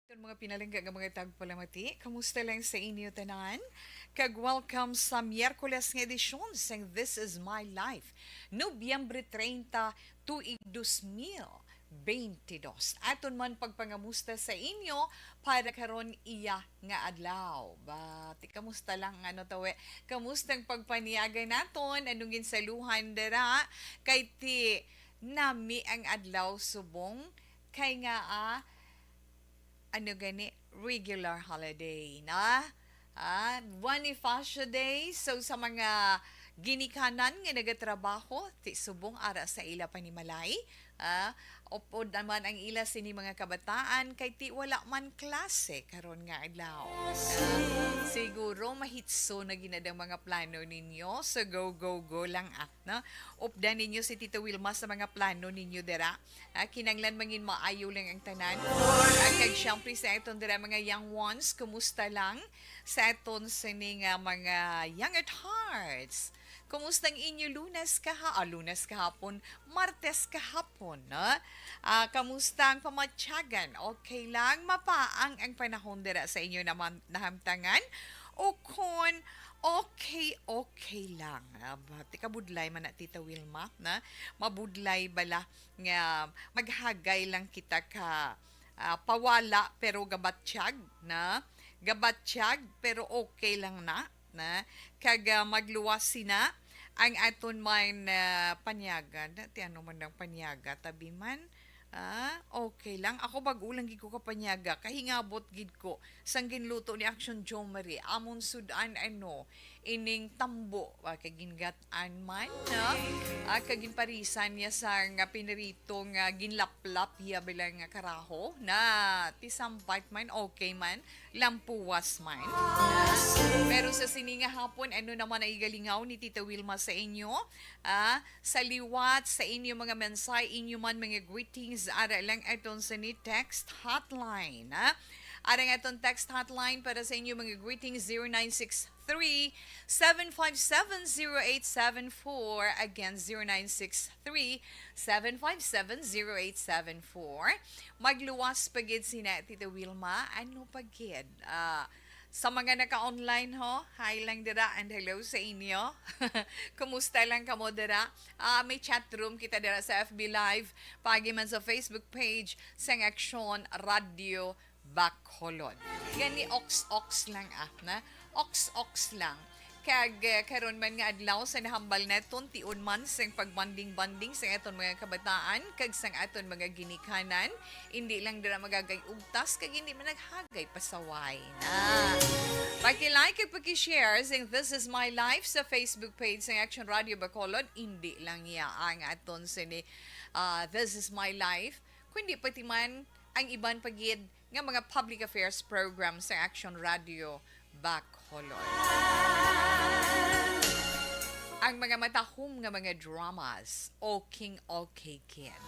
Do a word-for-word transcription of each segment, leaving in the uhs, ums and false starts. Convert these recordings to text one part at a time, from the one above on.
Kag mga pinalangga nga mga tagpalamati, kamusta lang sa inyo tanan? Kag welcome sa Miyerkules nga edisyon sang This Is My Life, Nobyembre treinta, tuig dos mil beintidos. Aton man pagpangamusta sa inyo para karon iya nga adlaw. Ba, ti kamusta lang ano tawe? Kamusta ang pagpaniaga naton? Anong ginsaluhan dira? Kay ti nami ang adlaw subong kay nga ah, ano gani, regular holiday na. Ah, Bonifacio Day. So, sa mga ginikanan nga nagatrabaho, ti subong ara sa ila panimalay. Ah, upod naman ang ila sini mga kabataan kay ti wala man klase karon nga adlaw. Ah, siguro mahitso na ginadang mga plano ninyo. So, go, go, go lang, ah, no? Updan ninyo si Tita Wilma sa mga plano ninyo dira. Ah, kinanglan mangin maayo lang ang tanan. Ah, kag syempre sa aton dira mga young ones, kumusta lang? Sa aton sini nga mga young at hearts, kumusta ang inyo Lunes kaha-, ah, Lunes kahapon, Martes kahapon, no? Ah, kamusta ang pamatyagan? Okay lang? Mapaang ang panahon dira sa inyo naman nahamtangan? O kon okay, okay lang. Ah, ba, ti kabudlay man na, Tita Wilma, na? Mabudlay bala nga maghagay lang kita ka, ah, pawala pero gabatyag na, gabatyag pero okay lang na, na, kag, ah, magluwas sina ang aton man, ah, panyaga. Na, ti ano man ang panyaga, tabi man? Ah, okay lang. Ako bag-o lang gid ko kapanyaga, kahingabot gid ko sang ginluto ni Action Jomari. Amon sud-an, ano, ining tambo, ah, kag gingat-an man, no? Ah, kag ginparisan niya sa nga pinirito nga ginlaplap iya bilang nga karaho na ti sambat man, okay man, lampuwas man. Pero sa sini nga hapon, ano naman ang igalingaw ni Tita Wilma sa inyo? Ah, sa liwat sa inyo mga mensahe, inyo man mga greetings, ara lang aton sa ni text hotline, ah. Ara nga aton text hotline para sa inyo mga greetings, zero nine six three, seven five seven, zero eight seven four. Again, zero nine six three, seven five seven, zero eight seven four. Magluwas pa gid sina, Tita Wilma. Ano pa gid? Ah, sa mga naka-online, ho, hi lang dira and hello sa inyo. Kumusta lang kamo dira? Ah, may chat room kita dira sa F B Live, paagi man sa Facebook page sang Aksyon Radio Bacolod. Gani, ox-ox lang, ah, na? Ox-ox lang. Kag, eh, karon man nga adlaw sa nahambal naton, tion man sang pagbanding-banding sa aton mga kabataan kag sang aton mga ginikanan, indi lang dira magagay ugtas kag indi man naghagay pasaway na. Paki-like kag paki-share sing This Is My Life sa Facebook page sang Action Radio Bacolod. Indi lang iya ang aton sini, ah, This Is My Life, kundi pati man ang iban pa gid nga mga public affairs program sa Action Radio Bacolod. Ang mga matahom nga mga dramas, oking okay gid.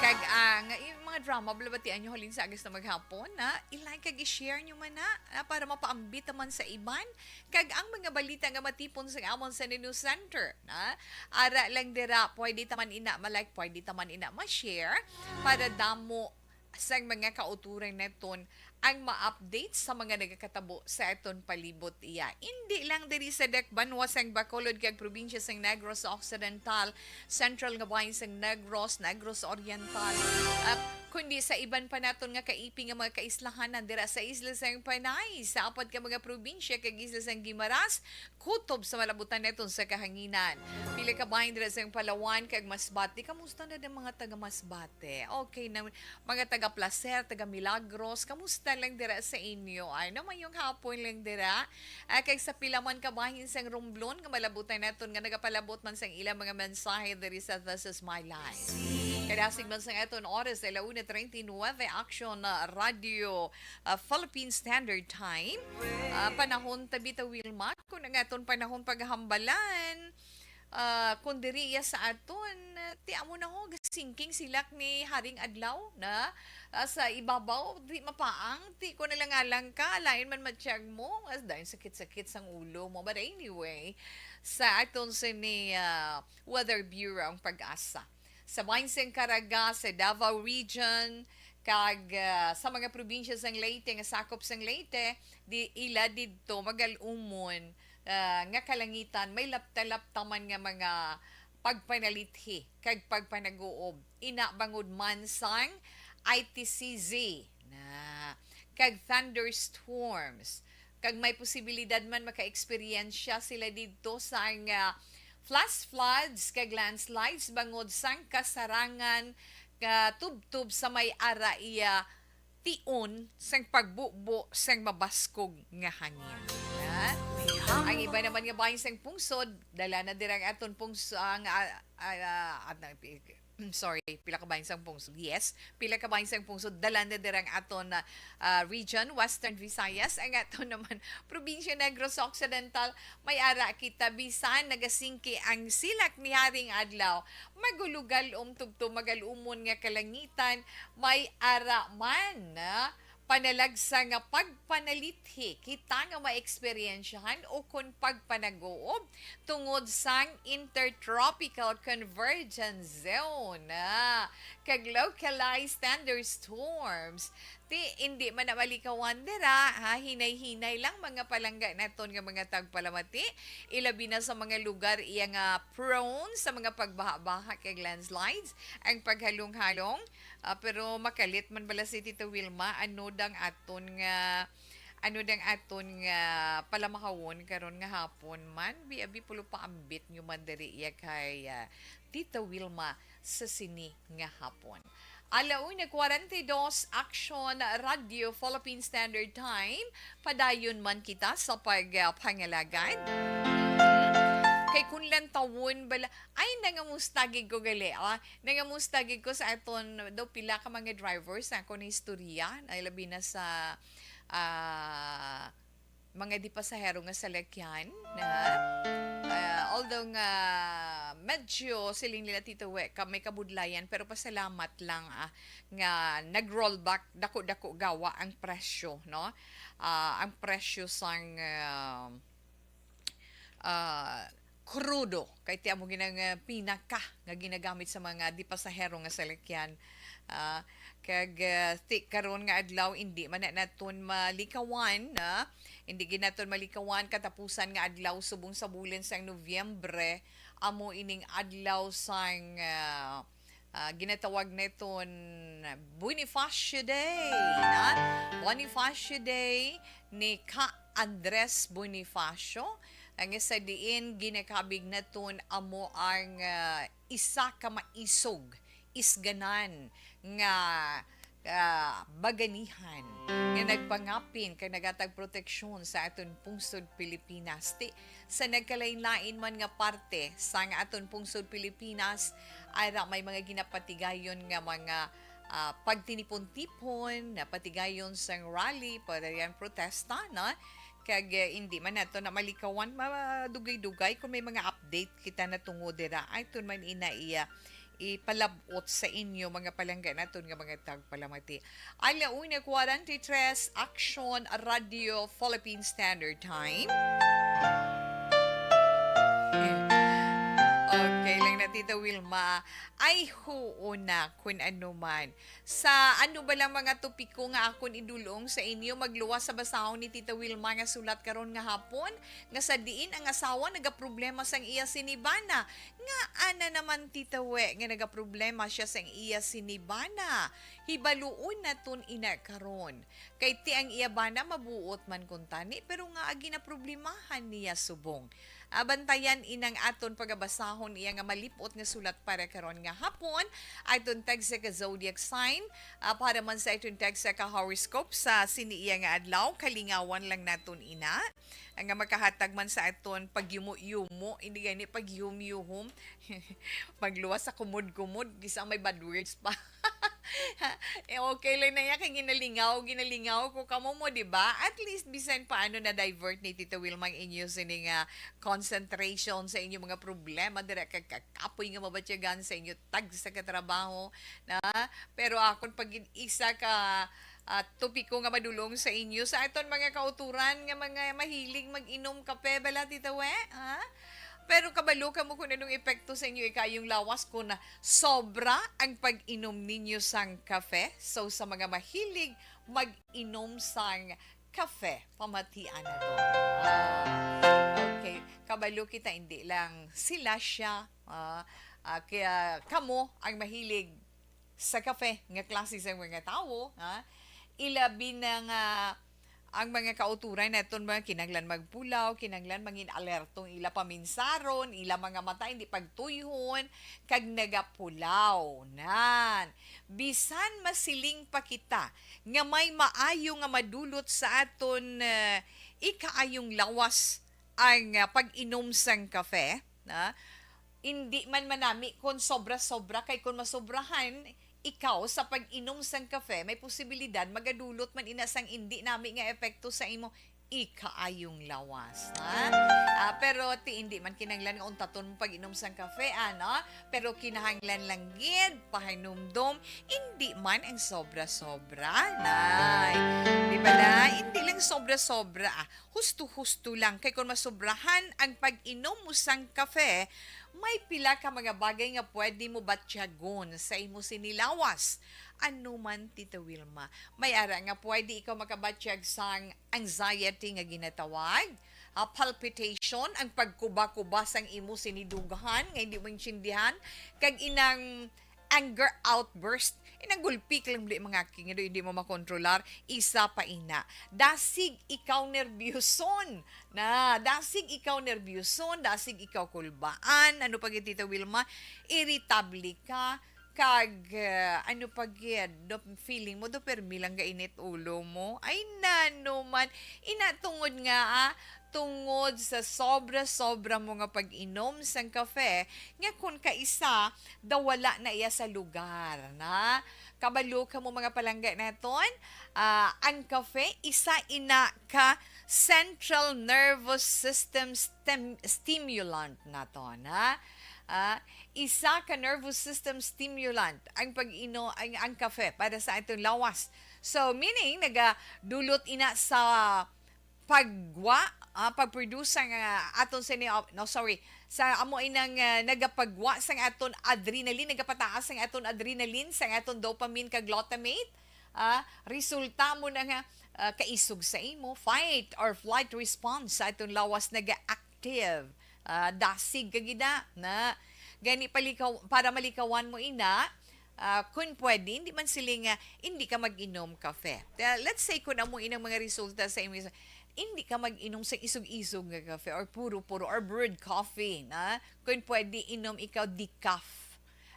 Kag ang, yung mga drama, balabatian nyo halin sa agas na maghapon, na i-like kag i-share nyo man na, na para mapaambit naman sa iban. Kag ang mga balita nga matipon sa amon sa News Center, na ara lang dira, pwede ta man ina ma-like, pwede ta man ina ma-share, para damo sang mga kauturan naton ang ma-update sa mga nagakatabo sa aton palibot iya. Indi lang diri sa dakbanwa sang Bacolod kag probinsya sang Negros Occidental, sentral nga bahin sang Negros, Negros Oriental, ah, kundi sa iban pa naton nga kaipi nga mga kaislahanan dira sa isla sang Panay, sa apat ka mga probinsya kag isla sang Guimaras, kutob sa malabutan naton sa kahanginan. Pila ka bahin dira sang Palawan kag Masbate. Kamusta na ang mga taga Masbate? Okay na, mga taga Placer, taga Milagros, kamusta lang dira sa inyo? Ay, no, mayong hapon lang dira. Ah, kag sa pila man ka bahin sang Romblon nga malabutan naton nga nagapalabot man sang ilang mga mensahe diri sa This Is My Life. Kadasig man sang aton oras, ala una treinta y nueve, Action, ah, Radio, ah, Philippine Standard Time. Ah, panahon tabi ta, Wilma, kung ang aton panahon paghambalan, ah, kung diri iya sa aton, ah, ti amo na ho, sinking silak ni Haring Adlaw na, ah, sa ibabaw, di mapaang, ti ko na lang alang ka, lain man matiyag mo, as dahil sakit-sakit sang ulo mo. But anyway, sa aton sini, ah, Weather Bureau ang pag-asa. Sa Bansang Caraga, sa Davao Region, Kag, ah, sa mga probinsya sang Leyte nga sakop sang Leyte, di ila didto magal-umon, ah, nga kalangitan, may lapta-lapta man nga mga pagpanalithi kag pagpanaguob. Ina bangod man sang I T C Z na kag thunderstorms. Kag may posibilidad man maka-eksperyensya sila didto sang, ah, flash floods kag landslides bangod sang kasarangan nga tubtob sa may ara iya tion sang pagbubo sang mabaskog nga hangin. Ha? Ang iba naman nga bahin sang pungsod, dala na dira ang aton pungso, ang, ah, ah, ah, ano, pi-, sorry, pila ka bahin sang pungsod? Yes, pila ka bahin sang pungsod, dala na dira ang aton, ah, ah, region, Western Visayas. Ang aton naman, probinsya Negros Occidental, may ara kita, bisan nagasingki ang silak ni haring adlaw, magulugal-om tubtob magal-umon nga kalangitan, may ara man na panalagsa nga pagpanalithi kita nga maeksperiensyahan o kon pagpanaguob tungod sang Intertropical Convergence Zone, ah, kag localized thunderstorms. Ti, indi man na malikawan dira, ha, hinay-hinay lang mga palangga naton nga mga tagpalamati, ilabi na sa mga lugar iya nga prone sa mga pagbaha-baha kag landslides, ang paghalong-halong. Ah, pero makalit man bala si Tita Wilma, ano dang aton nga, ano dang aton nga palamahawon karon nga hapon man? Bi-, abi pulo pa ambit nyo man diri iya kay, ah, Tita Wilma sa sini nga hapon. Alauna kwarenta y dos, Action Radio Philippine Standard Time. Padayon man kita sa pag, ah, pangalagad. Kay kun lantawon bala, ay, nangamusta gid ko gali, ah. Nangamusta gid ko sa aton daw pila ka mga drivers sa akon istorya, na labi na sa, ah, mga di pasahero nga salakyan, na, ah, although nga medyo siling nila, Tito We, ka may kabudlayan, pero pasalamat lang, ah, nga nag-rollback, dako-dako gawa ang presyo, no? Ah, ang presyo sang, ah, ah, krudo, kay ti amo ginang, ah, pinaka nga ginagamit sa mga di pasahero nga salakyan. Ah, kag, ah, ti karon nga adlaw, indi man na naton malikawan, ah, indi gid naton malikawan katapusan nga adlaw subong sa bulan sang Nobyembre, amo ining adlaw sang, ah, ah, ginatawag naton Bonifacio Day, na? Bonifacio Day ni Ka Andres Bonifacio, ang isa diin ginakabig naton amo ang, ah, isa ka maisog, isganan nga, ah, baganihan nga nagpangapin kag nagatag proteksyon sa aton pungsod Pilipinas. Ti, sa nagkalain-lain man nga parte sang aton pungsod Pilipinas, ara may mga ginapatigayon nga mga, ah, pagtinipon-tipon, napatigayon sang rally, padayon protesta, no? Kag, eh, hindi man nato na malikawan, madugay-dugay kung may mga update kita na tungod dira. Ay, tun man ina iya ipalab-ot sa inyo, mga palangga naton nga mga tagpalamati. Alauna kwarenta y tres, Action Radio Philippine Standard Time. Okay lang na, Tita Wilma. Ay, huo na, kun ano man. Sa ano ba lang mga topiko nga akon idulong sa inyo, magluwas sa basahon ni Tita Wilma nga sulat karon nga hapon, nga sa diin ang asawa nagaproblema sang iya sinibana. Nga ana naman, Tita We, nga nagaproblema siya sang iya sinibana? Hibaluon naton ina karon. Kay ti ang iya bana mabuot man kuntani, pero nga ginaproblemahan niya subong. Ah, bantayan inang aton pagabasahon, iya nga malip-ot nga sulat para karon nga hapon. Aton tagsa ka zodiac sign, ah, para man sa aton tagsa ka horoscope sa sini iya nga adlaw, kalingawan lang naton ina. Ang nga makahatag man sa aton pagyumo-yumo, hindi gani pagyuhom-yuhom. Magluwas sa kumod-kumod, gisa may bad words pa. Eh, okay lang na yan, kay ginalingaw, ginalingaw ko kamo mo, di ba? At least, bisan paano na-divert ni Tita Wilma ang inyo sini nga concentration sa inyo mga problema, dira kag kakapoy nga mabatyagan sa inyo tagsa ka trabaho, na? Pero akon pag isa ka, ah, topiko nga madulong sa inyo, sa aton mga kauturan nga mga mahilig mag-inom kape, bala, Tita We, ha? Pero kabalo kamo kung anong epekto sa inyo ikayong lawas kung sobra ang pag-inom ninyo sang kafe? So, sa mga mahilig mag-inom sang kafe, pamatian na to. Ah, okay. Kabalo kita, hindi lang sila siya. Ah, ah, kaya kamo ang mahilig sa kafe nga klase sa mga tawo, ha? Ilabi na nga ang mga kauturan naton mga kinahanglan magpulaw, kinahanglan mangin alertong ila paminsaron, ila mga mata hindi pagtuyhon, kag nagapulaw. Nan, bisan masiling pa kita nga may maayo nga madulot sa aton, eh, ikaayong lawas ang, ah, pag-inom sang kafe, na hindi man manami kon sobra-sobra, kay kon masobrahan ikaw sa pag-inom sang kafe, may posibilidad magadulot man ina sang indi nami nga epekto sa imo ikaayong lawas, ha? Ah, pero ti hindi man kinahanglan nga untaton mo pag-inom sang kafe, ano? Pero kinahanglan lang gid pahinumdom, hindi man ang sobra-sobra, nay. Di ba na? Hindi lang sobra-sobra, ah. Husto-husto lang, kay kon masobrahan ang pag-inom mo sang kafe, may pila ka mga bagay nga pwede mo batyagon sa imo sini lawas. Ano man, Tita Wilma? May ara nga pwede ikaw makabatyag sang anxiety nga ginatawag, ah, palpitation, ang pagkuba-kuba sang imo sini dughan nga hindi mo maintindihan, kag inang anger outburst. Inang gulpi ka lang, dili mga king, hindi mo makontrolar. Isa pa ina. Dasig ikaw nerbiyoson. Na, dasig ikaw nerbiyoson, dasig ikaw kulbaan. Ano pa gid, Tita Wilma? Irritable ka. Kag, ah, ano pa gid? Do, feeling mo, do permi lang gainit ulo mo? Ay, nano man. Ina, tungod nga, ah, tungod sa sobra-sobra mo nga pag-inom sang kafe, nga kun kaisa, daw wala na iya sa lugar, na? Kabalo kamo, mga palangga naton, ah, ang kafe, isa ina ka central nervous system stem-, stimulant naton, ha? Ah, isa ka nervous system stimulant ang pag-ino-, ang, ang kafe para sa aton lawas. So, meaning, nagadulot ina sa pagwa, ah, pag-produce sang, ah, aton sini, oh, no, sorry, sa amo inang, ah, nagapagwa sang aton adrenaline, nagapataas sang aton adrenaline, sang aton dopamine kag glutamate, ah, resulta mo na nga, ah, kaisog sa imo fight or flight response sa aton lawas naga-active. Ah, dasig ka gid na, na. Gani palikaw-, para malikawan mo ina, ah, kun pwede, hindi man sila nga, hindi ka mag-inom kafe. Ah, let's say, kung amo inang mga resulta sa imo, hindi ka mag-inom sa isog-isog nga kafe or puro-puro or brewed coffee, na? Kun pwede, inom ikaw decaf.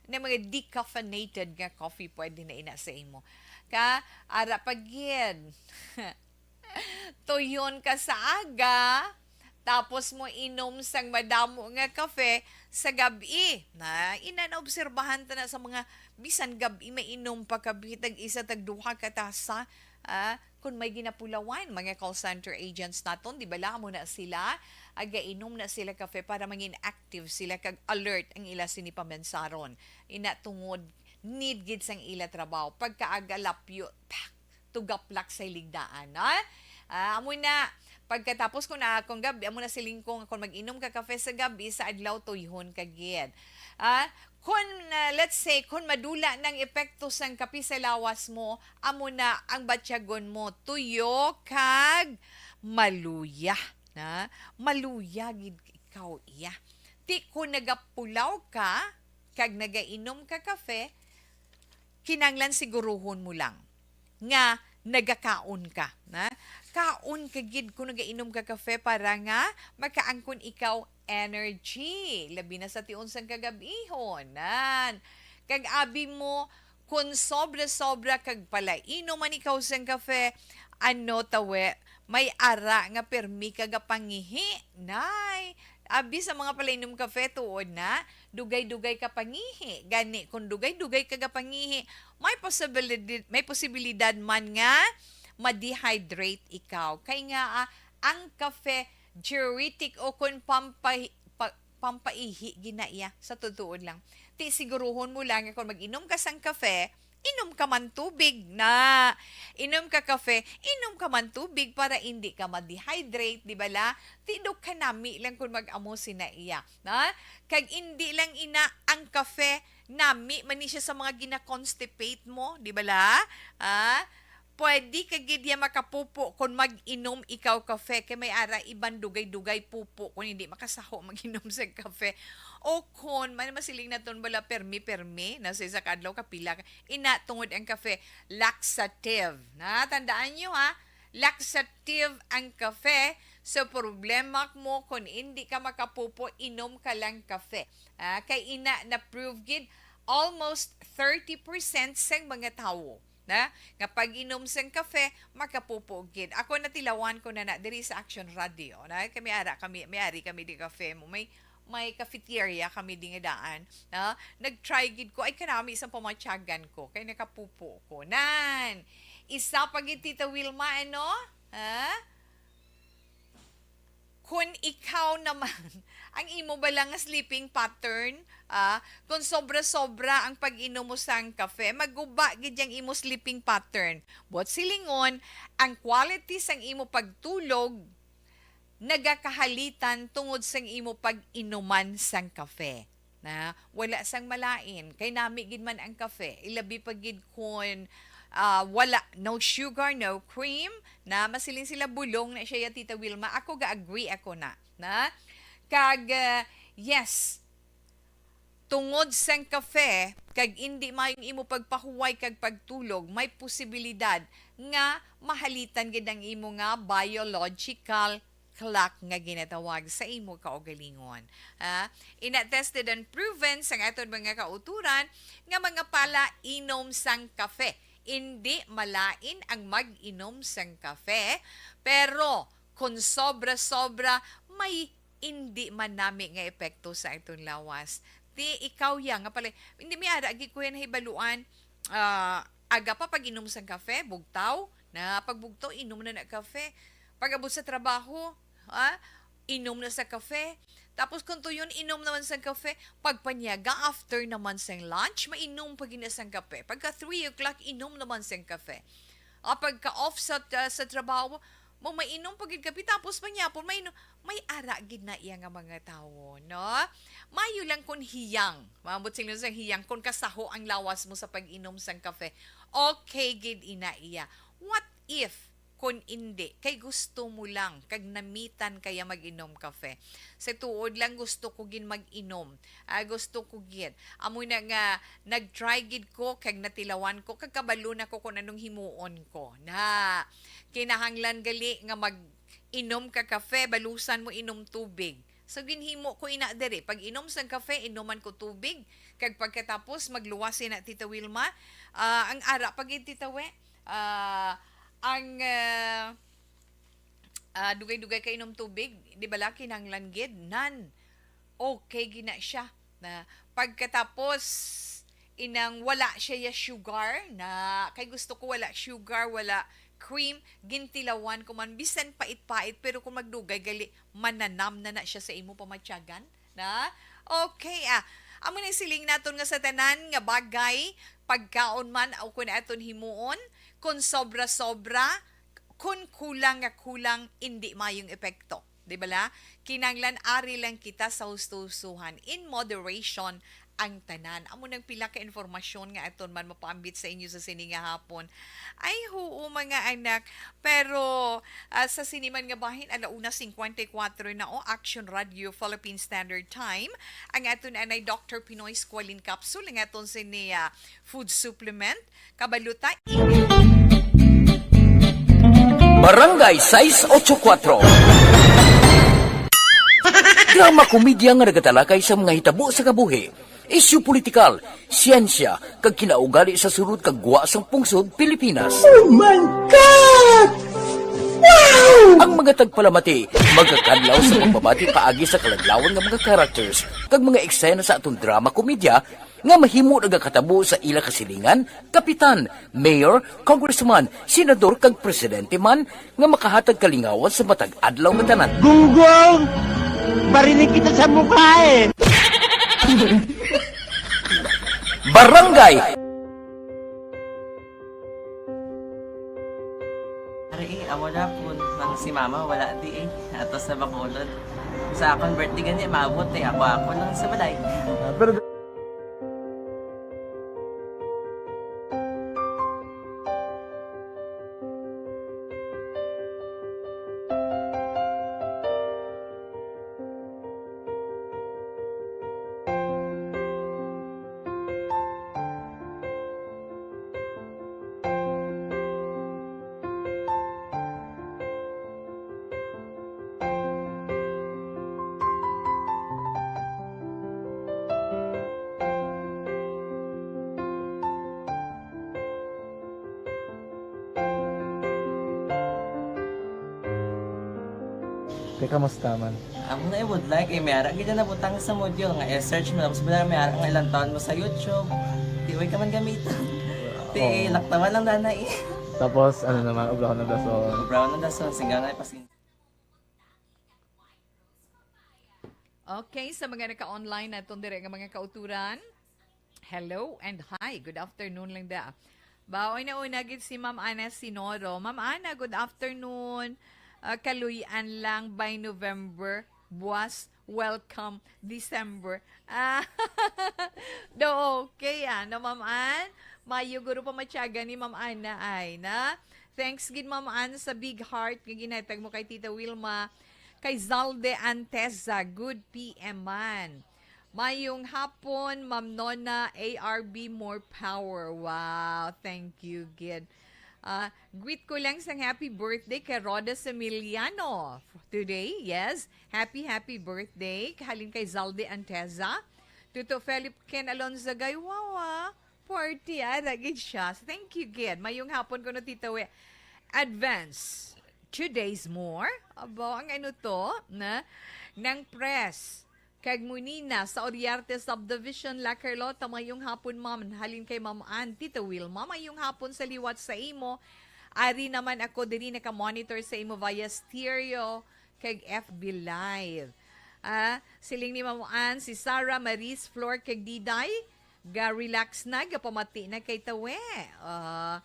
Na mga decaffeinated nga coffee, pwede na ina sa imo. Ka, ara pa gid. Tuyon ka sa aga, tapos mo inom sang madamo nga kafe sa gab-i. Na, ina, naobserbahan ta na sa mga bisan gab-i, mainom pa ka, bi-, tag isa, tag duha ka tasa. Ah, kung may ginapulawan, mga call center agents naton, di ba, la, amo na sila, againom na sila kafe para mangin active sila kag alert ang ila sini pamansaron. Ina, tungod need gid sang ila trabaho. Pagkaaga lapyo, pak, tugaplak sa hiligdaan, ha? Ah, amo na, pagkatapos ko na akong gab-i, amo na siling ko nga kung mag-inom ka kafe sa gab-i, sa adlaw tuyhon ka gid. Ah, kung, ah, let's say, kung madula nang epekto sang kape sa lawas mo, amo na ang batyagon mo, tuyo kag maluya, na? Maluya gid ikaw iya. Ti kung nagapulaw ka kag nagainom ka kafe, kinanglan siguruhon mo lang nga nagakaon ka, na? Kaon ka gid kung nagainom ka kafe para nga makaangkon ikaw energy, labi na sa tion sang kagab-ihon, nan. Kag abi mo, kung sobra-sobra kag palainom man ikaw sang kafe, ano tawe, may ara nga pirmi ka gapangihi, nay. Abi sa mga palainom kafe, tuod na, dugay-dugay ka pangihi. Gani, kung dugay-dugay ka gapangihi, may posibilidad, may posibilidad man nga ma-dehydrate ikaw. Kay nga, ah, ang kafe, diuretic o kung pampa-, pa-, pampaihi gina iya, sa tutuod lang. Ti siguruhon mo lang nga kung mag-inom ka sang kafe, inom ka man tubig na. Inom ka kafe, inom ka man tubig para hindi ka ma-dehydrate, di bala? Tidok ka nami lang kung mag-amo sina iya, na? Kag hindi lang ina ang kafe, nami man ni siya sa mga gina-constipate mo, di bala? Ah, pwede ka gid ya makapupo kung mag-inom ikaw kafe, kay may ara iban dugay-dugay pupo kung hindi makasaho mag-inom sa kafe. O kung man masiling naton bala permi-permi, na sa isa ka adlaw kapila ka, ina tungod ang kafe, laxative. Na, tandaan nyo ha, laxative ang kafe. So, problema mo kung hindi ka makapupo, inom ka lang kafe. Ah, kay ina na-prove gid, almost thirty percent sang mga tawo na nga pag-inom sang kafe, makapupo gid. Ako natilawan ko na na diri sa Action Radio. Na kami ara kami, may ari kami di kafe mo. May may cafeteria kami di nga daan. Na nag-try gid ko, ay kanami isang pamatyagan ko kay nakapupo ko. Nan, isa pa gid, Tita Wilma, ano? Ha? Kung ikaw naman, ang imo bala nga sleeping pattern, ah, kung sobra-sobra ang pag-inom mo sang kafe, maguba gid ang imo sleeping pattern. Buot silingon, ang quality sang imo pagtulog nagakahalitan tungod sang imo pag-inuman sang kafe. Na wala sang malain, kay nami gid man ang kafe, ilabi pa gid kun, ah, wala, no sugar, no cream, na masiling sila bulong na siya ya, Tita Wilma. Ako ga-agree ako na, na kag, ah, yes, tungod sang kafe kag indi maayong imo pagpahuway kag pagtulog, may posibilidad nga mahalitan gid ang imo nga biological clock nga ginatawag sa imo kaugalingon. Ah, ina tested and proven sang aton mga kauturan nga mga pala inom sang kafe. Indi malain ang mag-inom sang kafe, pero kung sobra-sobra, may indi man nami nga epekto sa aton lawas. Ti ikaw ya nga pala, hindi mi ara gid ko yan hibaluan. Ah, aga pa pag-inom sang kafe, bugtaw, na pagbugtaw, inom na na kafe. Pag-abot sa trabaho, ah, inom na sa kafe. Tapos kung tuyon, inom naman sang kafe. Pagpanyaga, after naman sang lunch, mainom pa gid na sang kafe. Pagka three o'clock, inom naman sang kafe. Ah, pagka off sa, ah, sa trabaho, mo mainom pa gid kape, tapos manyapon mainom, may ara gid na iya nga mga tawo, no? Mayo lang kun hiyang, maambot sila sa hiyang, kun kasaho ang lawas mo sa pag-inom sang kafe. Okay gid ina iya. What if kun indi, kay gusto mo lang, kag namitan kaya mag-inom kafe? Sa tuod lang, gusto ko gid mag-inom. Ah, gusto ko gid. Amo na nga, nag-try gid ko, kag natilawan ko, kag kabalo na ko kung anong himuon ko. Na, kinahanglan gali nga mag-inom ka kafe, balusan mo inom tubig. So, ginhimo ko ina diri. Pag inom sang kafe, inuman ko tubig. Kag pagkatapos, magluwas ina, Tita Wilma. Ah, ang ara pa gid, Tita We, ah, ang, ah, ah, dugay-dugay ka inom tubig, di bala, kinahanglan gid, nan, okay gid na siya. Na pagkatapos, inang wala siya ya sugar, na kay gusto ko wala sugar, wala cream, gintilawan ko man, bisan pait-pait, pero kung magdugay gali, mananam na na siya sa imo pamatyagan. Na? Okay, ah. Amo na siling naton nga sa tanan nga bagay, pagkaon man o kun aton himuon, kung sobra-sobra, kun kulang nga kulang, indi mayong epekto. Di bala? Kinanglan ari lang kita sa husto-hustohan. In moderation ang tanan. Amo nang pila ka informasyon nga aton man mapaambit sa inyo sa sini nga hapon. Ay, huo, mga anak. Pero, ah, sa sini man nga bahin, ala una singkwenta y kuwatro na, o, Action Radio Philippine Standard Time. Ang aton anay Doctor Pinoy Squalene Capsule, ang aton sini, ah, food supplement. Kabaluta, Barangay sais ocho kuwatro. Drama komedya nga nagatalakay sa mga hitabo sa kabuhi, isyu politikal, siyensya, kag kinaugali sa sulod kag gwa sang pungsod Pilipinas. Oh my God! Wow! Ang mga tagpalamati magakadlaw sa pagbabati paagi sa kaladlawan nga mga characters kag mga eksena sa aton drama komedya nga mahimo nagakatabo sa ila kasilingan, kapitan, mayor, congressman, senador, kag presidente man nga makahatag kalingawan sa matag adlaw nga tanan. Gunggong! Barinig kita sa mukha eh! Barangay Si mama wala di eh. Ato sa Bacolod. Sa akong birthday gani, maabot eh. Ako-ako lang sa balay. Ah, pero Te, kamusta man? Amo na ibudlay kay may ara gid na nabutang sa module nga i-search mo, tapos wala may ara nga ilang taon mo sa YouTube. Di way ka man gamiton. Ti Oo. Laktawan lang dana eh. Tapos, ano naman, obrahon ng dason. Obrahon ng dason, sigaw na ipasin. Okay, sa mga naka-online naton dire nga mga kauturan, hello and hi. Good afternoon lang da. Baoy na una gid si Ma'am Ana Sinoro. Ma'am Ana, good afternoon. Ah, kaluy-an lang by November. Buwas, welcome December. Ah, do okay, ano, Ma'am Ann? Mayo guro pa matyaga ni Ma'am Ana ay, na? Thanks gid, Ma'am Ann, sa big heart nga ginhatag mo kay Tita Wilma, kay Zalde Anteza, good P M man. Mayong hapon, Ma'am Nona, A R B, more power. Wow, thank you, gid. Ah, greet ko lang sang happy birthday kay Rhoda Emiliano. Today, yes. Happy, happy birthday. Halin kay Zalde Anteza. Tuto Philip Ken Alonzo Gaywawa. Party, ah, lagi siya. Thank you, gid. Mayong hapon ko no, Tito, eh. Advance. Two days more. Abo, ang ano to, na? Nang press. Kag Munina sa Oriarte Subdivision, La Carlota, mayong hapon, ma'am. Halin kay Ma'am Ann, Tita Wilma, mayong hapon sa liwat sa imo. Ari naman ako diri naka-monitor sa imo via stereo kag F B Live. Ah, siling ni Ma'am Ann, si Sarah, Maris, Flor, kag Diday, ga-relax na, gapamati na kay Tawe. Ah,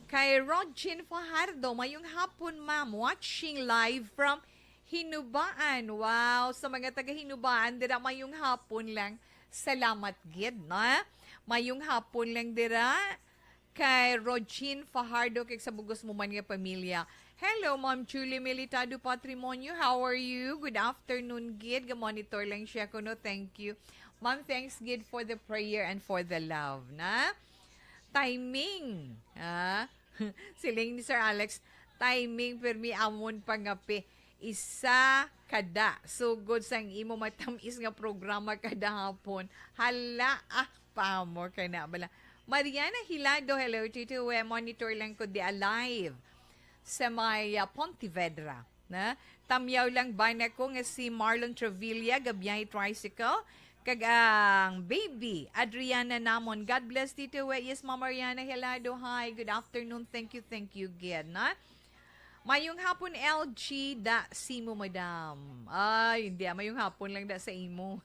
kay Rodjin Fajardo, mayong hapon, ma'am. Watching live from Hinubaan. Wow, sa mga taga Hinubaan, dira mayong hapon lang. Salamat gid, no? Mayong hapon lang dira kay Rogin Fajardo kag sa bugos mo man nga pamilya. Hello, Ma'am Julie Militado Patrimonio. How are you? Good afternoon, gid. Ga-monitor lang siya kuno. Thank you. Ma'am, thanks gid for the prayer and for the love, na? Timing. Ah? Siling ni Sir Alex, timing, pirmi amon pangape. Isa kada. Sugod sang imo matamis nga programa kada hapon. Hala, ah, pamo ka na bala. Mariana Hilado, hello, Tito. Eh, monitor lang ko di alive sa may, ah, Pontevedra, na? Tamyaw lang bana ko nga si Marlon Trevilla, gabiyahe tricycle, kag ang baby, Adriana namon. God bless, Tito. Eh, yes, Ma'am Mariana Hilado. Hi, good afternoon. Thank you, thank you, gid, na? Mayong hapon, L G, da sa imo, madam. Ay, hindi, ah, mayong hapon lang da sa imo.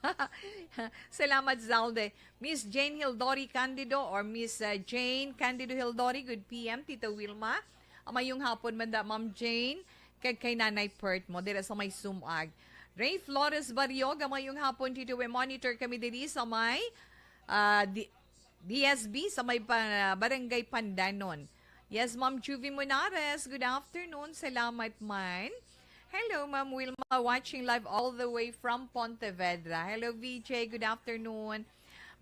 Salamat, Zalde. Miss Jane Hildori Candido or Miss, uh, Jane Candido Hildori, good P M, Tita Wilma. Ah, mayong hapon man da, Ma'am Jane. Kag kay Nanay Pert mo, dira sa may Sumag. Ray Flores Barrioga, mayong hapon, Tito. We monitor kami diri sa may, ah, di-, D S B sa may pa-, Barangay Pandanon. Yes, Ma'am Juvie Monares, good afternoon. Salamat man. Hello, Ma'am Wilma, watching live all the way from Pontevedra. Hello, V J, good afternoon.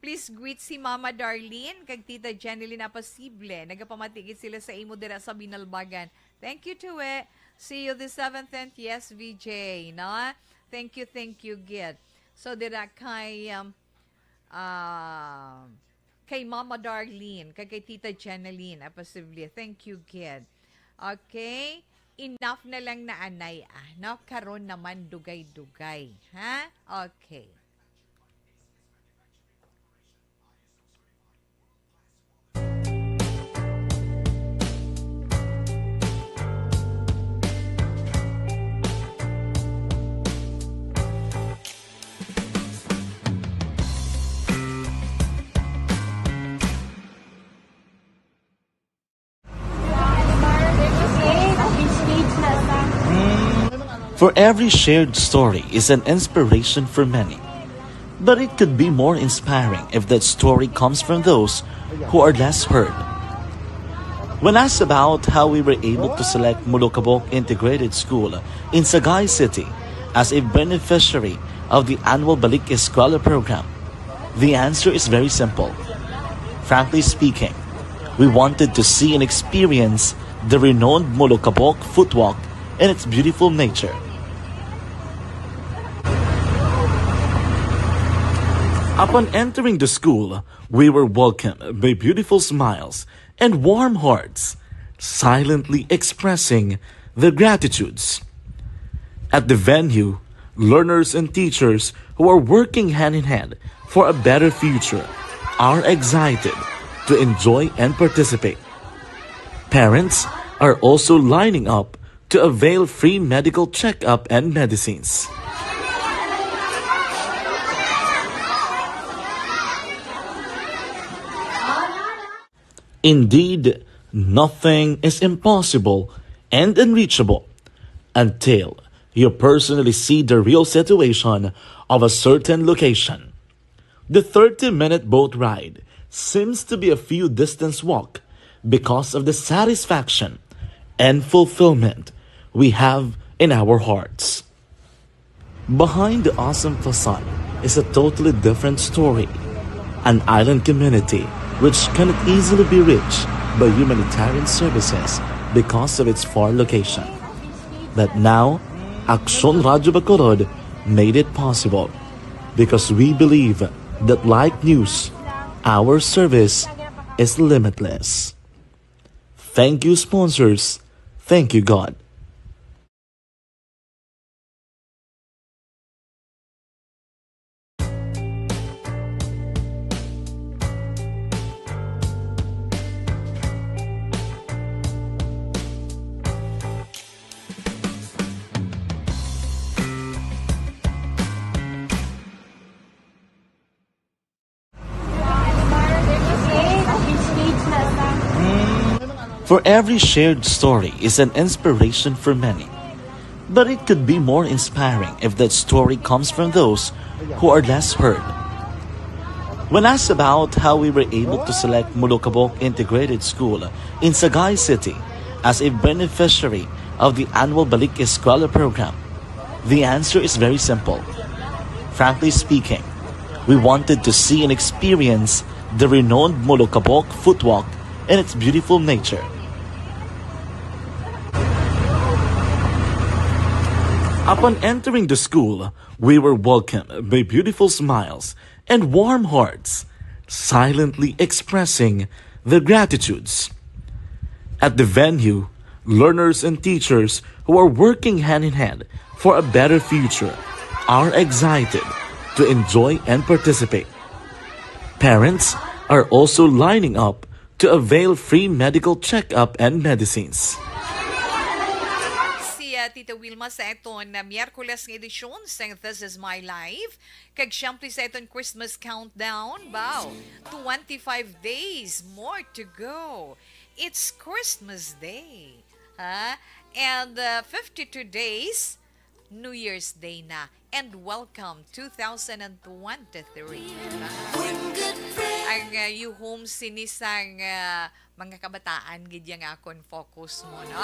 Please greet si Mama Darlene kag Tita Jeneline Apasible. Nagapamati gid sila sa imo dira sa Binalbagan. Thank you to it. See you the seventh and yes, V J, no? Thank you, thank you, gid. So, dira kay, um, ah, kay Mama Darlene, kag kay Tita Jeneline, ah, posible. Thank you, gid. Okay? Enough na lang na anay, ah, no? Karon naman dugay-dugay, ha? Okay. For every shared story is an inspiration for many. But it could be more inspiring if that story comes from those who are less heard. When asked about how we were able to select Molokabok Integrated School in Sagay City as a beneficiary of the annual Balik Eskwela program, the answer is very simple. Frankly speaking, we wanted to see and experience the renowned Molokabok Footwalk and its beautiful nature. Upon entering the school, we were welcomed by beautiful smiles and warm hearts, silently expressing their gratitudes. At the venue, learners and teachers who are working hand in hand for a better future are excited to enjoy and participate. Parents are also lining up to avail free medical checkup and medicines. Indeed, nothing is impossible and unreachable until you personally see the real situation of a certain location. The thirty-minute boat ride seems to be a few distance walk because of the satisfaction and fulfillment we have in our hearts. Behind the awesome facade is a totally different story. An island community which cannot easily be reached by humanitarian services because of its far location. But now, Aksyon Radyo Bacolod made it possible because we believe that, like news, our service is limitless. Thank you, sponsors. Thank you, God. For every shared story is an inspiration for many. But it could be more inspiring if that story comes from those who are less heard. When asked about how we were able to select Molokabok Integrated School in Sagay City as a beneficiary of the annual Balik Eskwela program, the answer is very simple. Frankly speaking, we wanted to see and experience the renowned Molokabok Footwalk and its beautiful nature. Upon entering the school, we were welcomed by beautiful smiles and warm hearts, silently expressing their gratitudes. At the venue, learners and teachers who are working hand in hand for a better future are excited to enjoy and participate. Parents are also lining up to avail free medical checkup and medicines. Si, ah, Tita Wilma sa aton na Miyerkules nga edisyon sang This Is My Life. Kag siyempre sa aton Christmas countdown, baw, twenty-five days more to go. It's Christmas Day, ha? And, uh, fifty-two days, New Year's Day na. And welcome two thousand and twenty-three. Ang, uh, yuhom sini sang, uh, mga kabataan gid yang akon focus mo, no?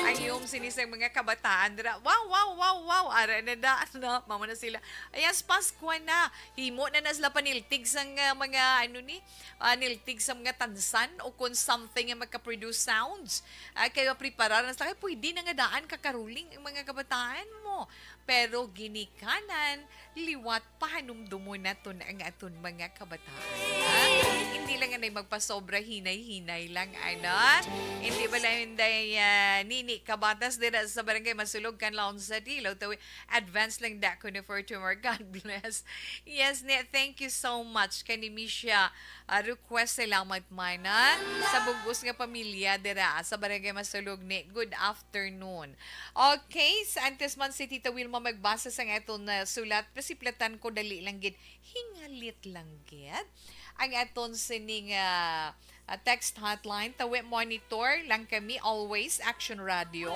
Ang yuhom sini sang mga kabataan dira. Wow, wow, wow, wow. Ara na da, no? Mamo na sila. Ayas, Pasko na. Himo na na sila paniltig sang, uh, mga, ano ni, ah, niltig sa mga tansan o kon something nga maka-produce sounds. Ah, kay mapreparar na sila. Kay pwede na nga daan ka-caroling ang mga kabataan mo. Pero ginikanan, liwat, pahanumdomon naton ang aton mga kabataan, ha? Hindi lang anay magpasobra, hinay-hinay lang, ano? Hindi ba lang, Inday, ah, Nini Kabatas dira sa Barangay Masulog, Canlaon City, Lautawid. Advance lang da ko ni for tomorrow. God bless. Yes, ni, thank you so much kani Misha, ah, request. Salamat man, ah, sa bug-os nga pamilya dira sa Barangay Masulog ni. Good afternoon. Okay, sa antes man si Tita Wilma magbasa sa aton na sulat, pasiplatan ko dali lang gid. Hingalit lang gid ang aton sining, ah, A text hotline, tawi monitor lang kami always, Action Radio.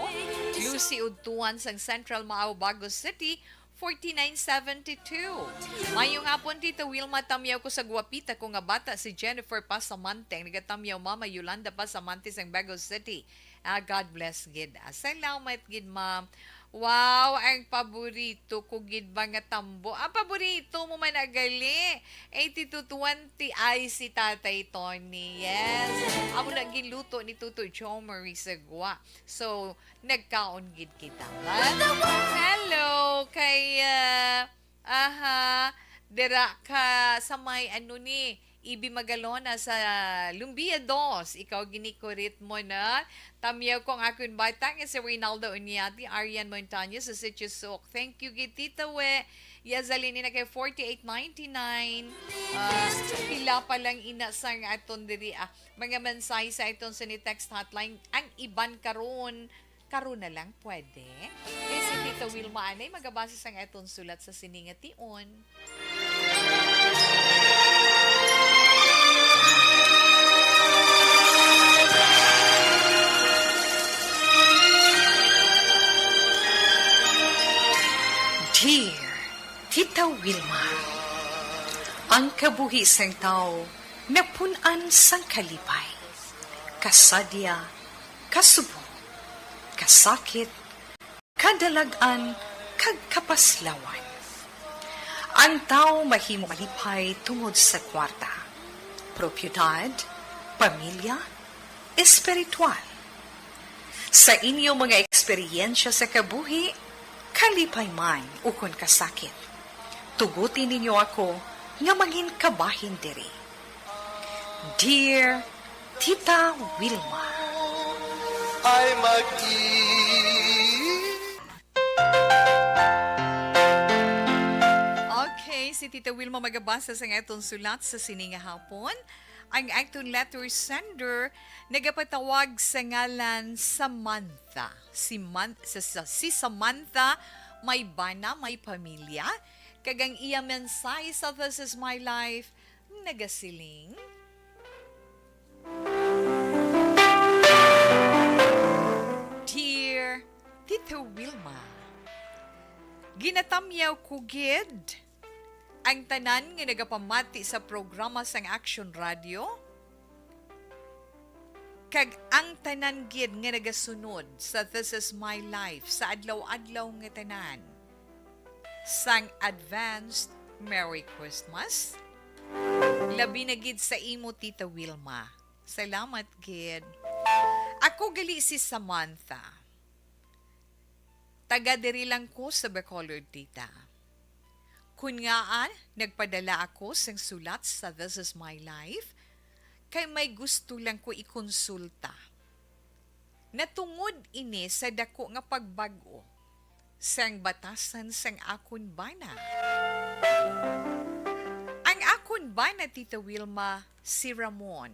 Lucy Udtuan sang Central Mao, Bago City, forty-nine seventy-two. Mayong hapon, Tita Wilma. Tamyaw ko sa guwapita ko nga bata, si Jennifer Pasamante, ang nagatamyaw, Mama Yolanda Pasamante sang Bago City. Ah, God bless gid. Ah, salamat gid, ma'am. Wow, ang paborito ko gid ba nga tambo? Ang paborito mo man na gali. Eighty-two twenty ay si Tatay Tony. Yes. Amo na ginluto ni Tuto Joe Marie Sagwa. So, nagkaon gid kita. Hello, kay, ah, aha, dira ka sa may ano ni, Ibi Magalona sa Lumbia Dos. Ikaw ginikurit mo na. Tamyaw ko ang akon bata nga si Reynaldo Unyati, Arian Montaño sa Sitio Sok. Thank you, gid, Tita We. Yazalin ina kay forty-eight ninety-nine. Ah, pila pa lang ina sang aton diri, ah, mga mensahe sa aton sini text hotline. Ang iban karon, karon na lang pwede. Kay si Tita Wilma anay magabasa sang aton sulat sa sini nga tion. Dear Tita Wilma, ang kabuhi sang tawo napun-an sang kalipay, kasadya, kasubo, kasakit, kadalag-an, kag kapaslawan. Ang tawo mahimo malipay tungod sa kwarta, propiedad, pamilya, espiritual. Sa inyo mga eksperyensya sa kabuhi, kalipay man ukon kasakit, tuguti ninyo ako nga mangin kabahin diri. Dear Tita Wilma. Ay mag-i- Okay, si Tita Wilma magabasa sa aton sulat sa sini nga hapon. Ang aton letter sender nagapatawag sa ngalan Samantha. Si Man-, sa, sa, si Samantha may bana, may pamilya, kag ang iya mensahe sa This Is My Life nagasiling, Dear Tita Wilma, ginatamyaw ko gid ang tanan nga nagapamati sa programa sang Action Radio, kag ang tanan gid nga nagasunod sa This Is My Life sa adlaw-adlaw nga tanan. Sang advanced Merry Christmas, labi na gid sa imo, Tita Wilma. Salamat gid. Ako gali si Samantha. Taga diri lang ko sa Bacolod, Tita. Kun ngaa nagpadala ako sing sulat sa This Is My Life, kay may gusto lang ko ikonsulta. Natungod ini sa dako nga pagbag-o sang batasan sang akon bana. Ang akon bana, Tita Wilma, si Ramon.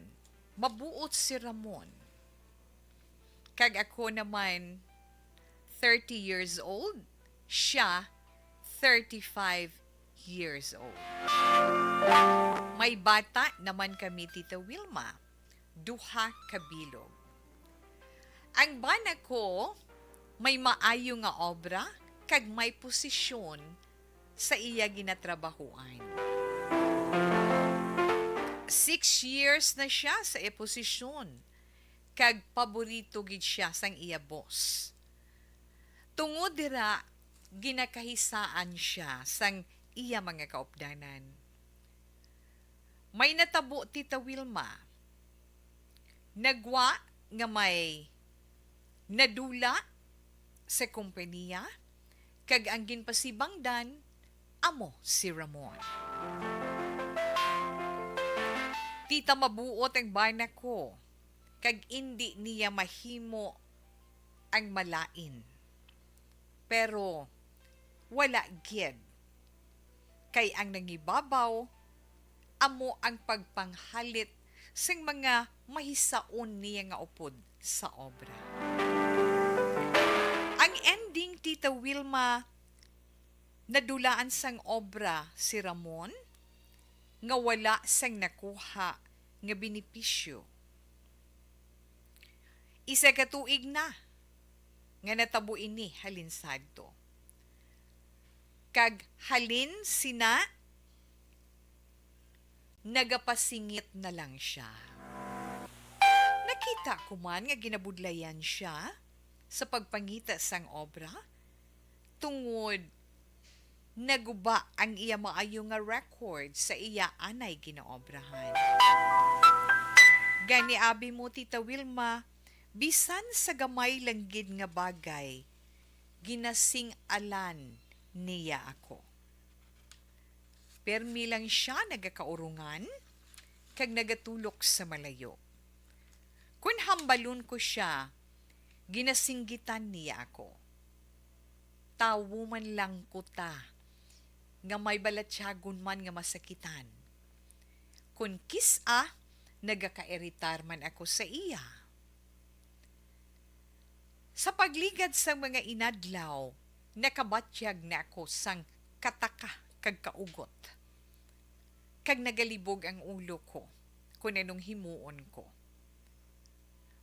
Mabuot si Ramon. Kag ako naman, thirty years old, siya, thirty-five years old. May bata naman kami, Tita Wilma, duha ka bilog. Ang bana ko may maayo nga obra kag may posisyon sa iya ginatrabahuan. Six years na siya sa iya posisyon, kag paborito gid siya sang iya boss. Tungod dira, ginakahisaan siya sang iya mga kaupdanan. May natabo, Tita Wilma. Nagwa nga may nadula sa kompanya, kag ang ginpasibangdan amo si Ramon. Tita, mabuot ang bana ko, kag indi niya mahimo ang malain. Pero wala gid, kay ang nangibabaw amo ang pagpanghalit sing mga mahisaon niya nga upod sa obra. Ang ending, Tita Wilma, nadulaan sang obra si Ramon nga wala sang nakuha nga benepisyo Isa ka tuig na nga natabo ini halin sadto. Kag halin sina, nagapasingit na lang sia. Nakita ko man nga ginabudlayan sia sa pagpangita sang obra, tungod naguba ang iya maayo nga record sa iya anay ginaobrahan. Gani, abi mo, Tita Wilma, bisan sa gamay lang gid nga bagay, ginasing-alan niya ako. Permi lang sia nagakaurungan kag nagatulok sa malayo. Kun hambalon ko sia, ginasinggitan niya ako. Tawo man lang ko ta, nga may balatyagon man nga masakitan. Kun kis-a, nagakairitar man ako sa iya. Sa pagligad sang mga inadlaw, nakabatyag na ako sang kataka kag kaugot, kag nagalibog ang ulo ko kon anong himuon ko.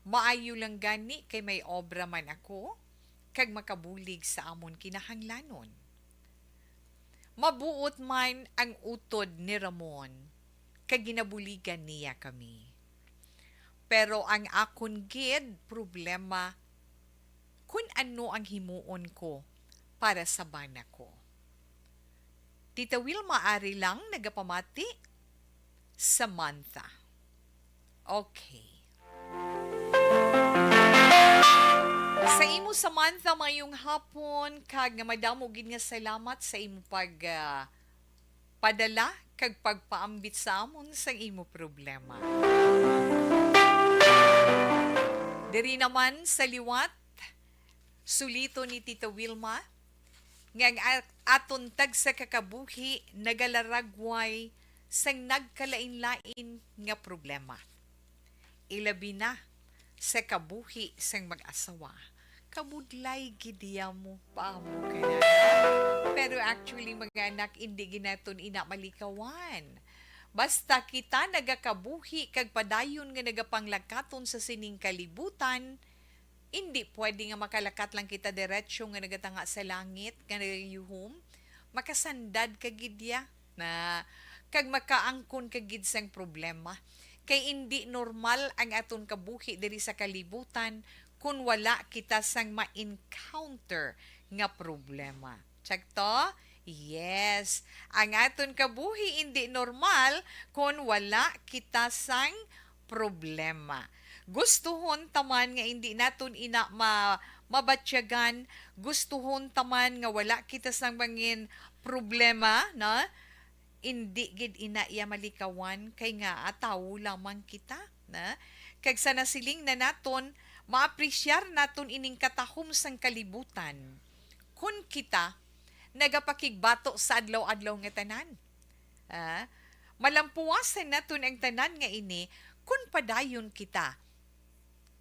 Maayo lang gani kay may obra man ako kag makabulig sa amon kinahanglanon. Mabuot man ang utod ni Ramon, kag ginabuligan niya kami. Pero ang akon gid problema, kun ano ang himuon ko para sa bana ko. Tita Wilma, ari lang nagapamati, Samantha. Okay. Sa imo, Samantha, mayong hapon, kag nga madamo gid nga salamat sa imo pag, ah, padala kag pagpaambit sa amon sang imo problema. Diri naman sa liwat, sulito ni Tita Wilma nga ang a-, aton tagsa ka kabuhi nagalaragway sang nagkalain-lain nga problema. Ilabi na sa kabuhi sang mag-asawa. Kabudlay gid iya mo, paamo ka na. Pero actually, mga anak, indi gid naton ina malikawan. Basta kita nagakabuhi kag padayon nga nagapanglakaton sa sining kalibutan, indi pwede nga makalakat lang kita diretso nga nagatanga sa langit, nga nagayuhom. Makasandad ka gid ya na, kag makaangkon ka gid sang problema. Kay indi normal ang aton kabuhi diri sa kalibutan kun wala kita sang ma-encounter nga problema. Check to? Yes. Ang aton kabuhi indi normal kon wala kita sang problema. Gustuhon ta man nga indi naton ina ma-, mabatyagan, gustuhon ta man nga wala kita sang mangin problema, no? Indi gid ina iya malikawan, kay nga, ah, tawo lamang kita, na? Kag sa nasiling na naton, maapresyar naton ining katahom sang kalibutan. Kun kita nagapakigbato sa adlaw-adlaw nga tanan, ah, malampuwasan naton ang tanan nga ini kun padayon kita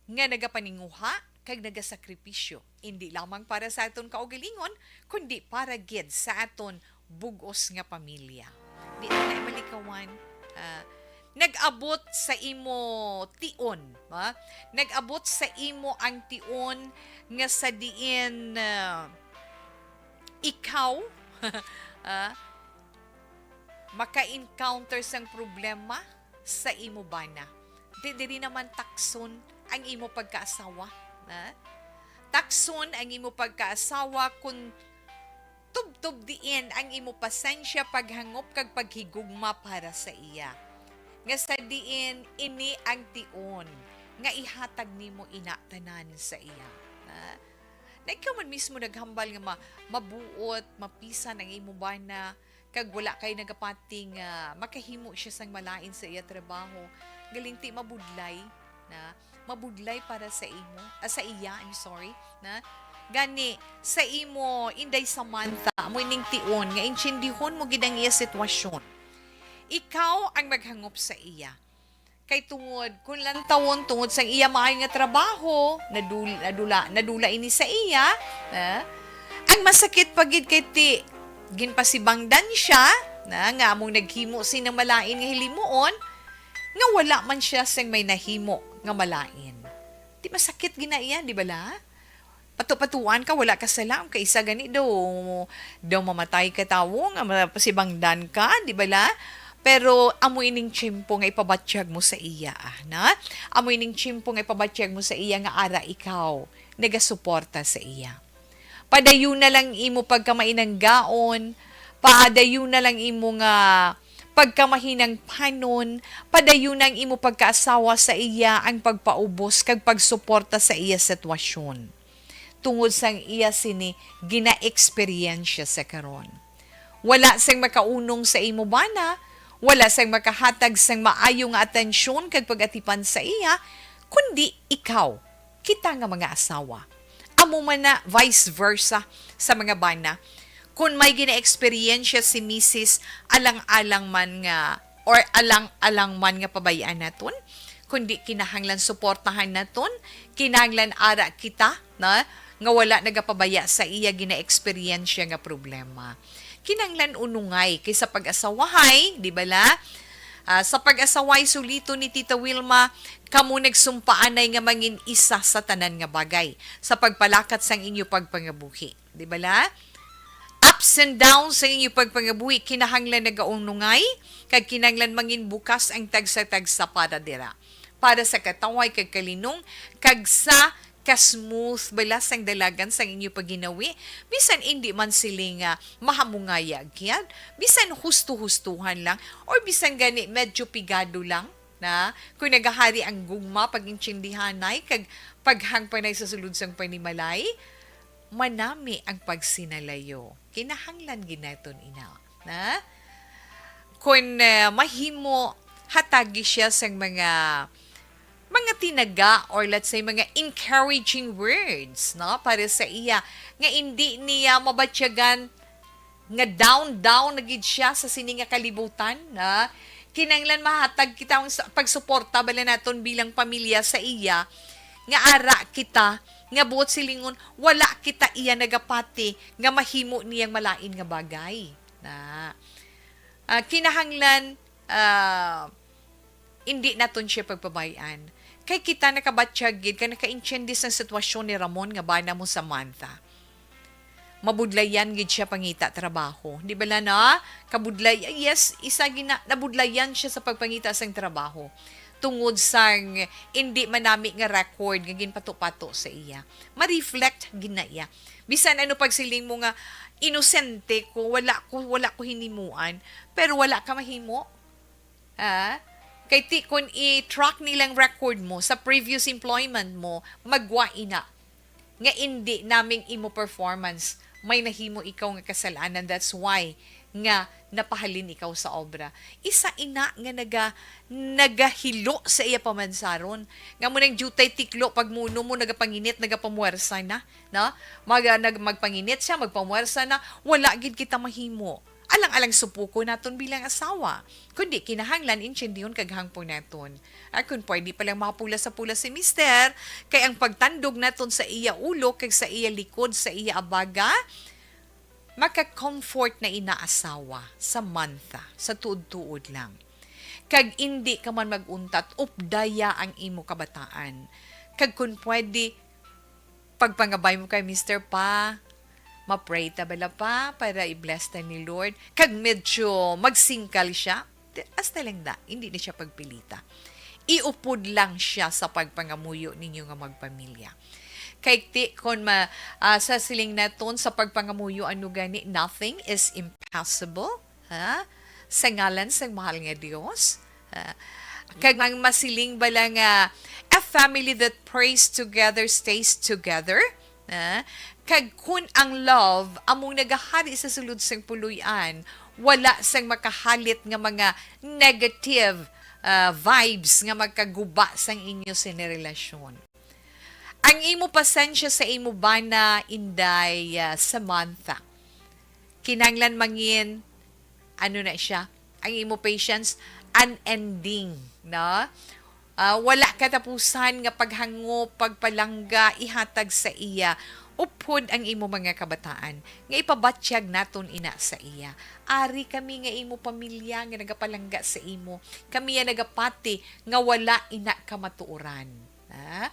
nga nagapaninguha kag nagasakripisyo, indi lamang para sa aton kaugalingon, kundi para gid sa aton bug-os nga pamilya. Di na malikawan, ah, nag-abot sa imo tion, ha? Nag-abot sa imo ang tion nga sa diin, ah, ikaw, ah, maka-encounter sang problema sa imo bana. Di, diri naman takson ang imo pagkaasawa, ha? Takson ang imo pagkaasawa kun tubtob diin ang imo pasensya, paghangop, kag paghigugma para sa iya. Nga sa diin ini ang tion nga ihatag nimo ina tanan sa iya. Ha? Na ikaw man mismo naghambal nga ma-, mabuot, mapisan ang imo bana, kag wala kay nagapati nga makahimo siya sang malain sa iya trabaho. Galing ti mabudlay, na mabudlay para sa imo, ah, sa iya, I'm sorry, na gani sa imo, Inday Samantha, amo ining tion nga intindihon mo gid ang iya sitwasyon. Ikaw ang maghangop sa iya. Kay tungod, kung lantawon, tungod sang iya maayo nga trabaho, nadul-, nadula, nadula ini sa iya, eh? Ang masakit pa gid kay ti, ginpasibangdan siya, na, nga among naghimo sing malain nga hilimuon, nga wala man siya sing may nahimo nga malain. Di masakit gina iya, di bala? Pato-patuan ka, wala ka sala, kay isa gani daw, daw mamatay ka tawo nga ma-, pasibangdan ka, di bala? Pero amo ining tiyempo nga ipabatyag mo sa iya, ah, na? Amo ining tiyempo nga ipabatyag mo sa iya nga ara ikaw nagasuporta sa iya. Padayon na lang imo pagkamainanggaon, padayon na lang imo nga pagkamahinangpanon, padayon ang imo pagkaasawa sa iya ang pagpaubos kag pagsuporta sa iya sitwasyon. Tungod sang iya sini gina-eksperyensya sa karon. Wala sang makaunong sa imo bana, wala sang makahatag sang maayo nga atensyon kag pag-atipan sa iya, kundi ikaw, kita nga mga asawa. Amo man na vice versa sa mga bana. Kung may gina-eksperyensya si misis, alang-alang man nga, or alang-alang man nga pabayaan naton, kundi kinahanglan suportahan naton, kinahanglan ara kita, na, nga wala nagapabaya sa iya gina-eksperyensya nga problema. Kinahanglan unungay kay sa pag-asawahay, di bala? Ah, sa pag-asaway, sulito ni Tita Wilma, kamo nagsumpaanay nga mangin isa sa tanan nga bagay sa pagpalakat sang inyo pagpangabuhi. Di bala? Ups and downs sa inyo pagpangabuhi, kinahanglan nagaunungay, kag kinahanglan mangin bukas ang tagsa-tagsa para dira. Para sa katawhay kag kalinong, kag sa ka-smooth bala sang dalagan sang inyo pagginawi, bisan indi man sila nga mahamungaya gyud, bisan husto-hustuhan lang, or bisan gani medyo pigado lang, na kung nagahari ang gugma, pag-intindihanay, kag paghangpanay sa sulod sang panimalay, manami ang pagsinalayo. Kinahanglan gid naton ina, na? Kung, eh, mahimo, hatagi siya sang mga, mga tinaga, or let's say, mga encouraging words, no? Para sa iya, nga indi niya mabatyagan nga down, down na gid siya sa sini nga kalibutan, na kinahanglan mahatag kita ang sa-, pagsuporta bala naton bilang pamilya sa iya, nga ara kita, nga buot silingon, wala kita iya nagapati nga mahimo niyang malain nga bagay. Na, ah, kinahanglan, ah, indi naton siya pagpabay-an. Kay kita nakabatyag gid, kay nakaintindi sang sitwasyon ni Ramon nga bana mo, Samantha. Mabudlayan gid siya pangita trabaho. Di bala na? Kabudlay-, yes, isa gina-, nabudlayan siya sa pagpangita sang trabaho. Tungod sang indi manami nga record nga ginpato-pato sa iya. Ma-reflect gid na iya. Bisan ano pagsiling mo nga, "Inosente ko, wala ko, wala ko hinimuan," pero wala ka mahimo. Ah, kay ti-, kun i-track nilang record mo sa previous employment mo, magwa ina nga indi naming imo performance, may nahimo ikaw nga kasalanan. That's why nga napahalin ikaw sa obra. Isa ina nga naga-, nagahilo sa iya pamansaron. Nga mo nang diutay tiklo, pag muno mo, nagapanginit, nagapamuwersa na, no? Mag-, nag-, magpanginit siya, magpamuwersa na, wala gid kita mahimo. Alang-alang supuko naton bilang asawa, kundi kinahanglan intindihon kag hangpon naton. At kung pwede pa lang mapula sa pula si mister, kay ang pagtandog naton sa iya ulo kag sa iya likod, sa iya abaga, maka-comfort na ina asawa, Samantha, sa tuod-tuod lang. Kag indi ka man mag-untat, updaya ang imo kabataan. Kag kung pwede, pagpangabay mo kay mister pa, ma-pray ta bala pa para i-bless ta ni Lord. Kag medyo magsingkal siya, di-, hasta lang da, hindi na siya pagpilita. Iupod lang siya sa pagpangamuyo ninyo nga magpamilya. Kay ti, kon ma-, ah, sa siling naton sa pagpangamuyo, ano gani, nothing is impossible. Ha? Sa ngalan sang mahal nga Dios. Ha? Kag ang masiling bala nga, "A family that prays together stays together." Ha? Kag kun ang love among nagahari sa sulod sang puloy-an, wala sang makahalit nga mga negative, ah, vibes nga magkaguba sang inyo sini relasyon. Ang imo pasensya sa imo bana, Inday, ah, Samantha, kinahanglan mangin, ano na siya, ang imo patience, unending, no? Ah, wala katapusan nga paghangop, pagpalangga, ihatag sa iya. Upod ang imo mga kabataan, nga ipabatyag naton ina sa iya. Ari kami nga imo pamilya nga nagapalangga sa imo. Kami ang nagapati nga wala ina ka matuoran. Ha?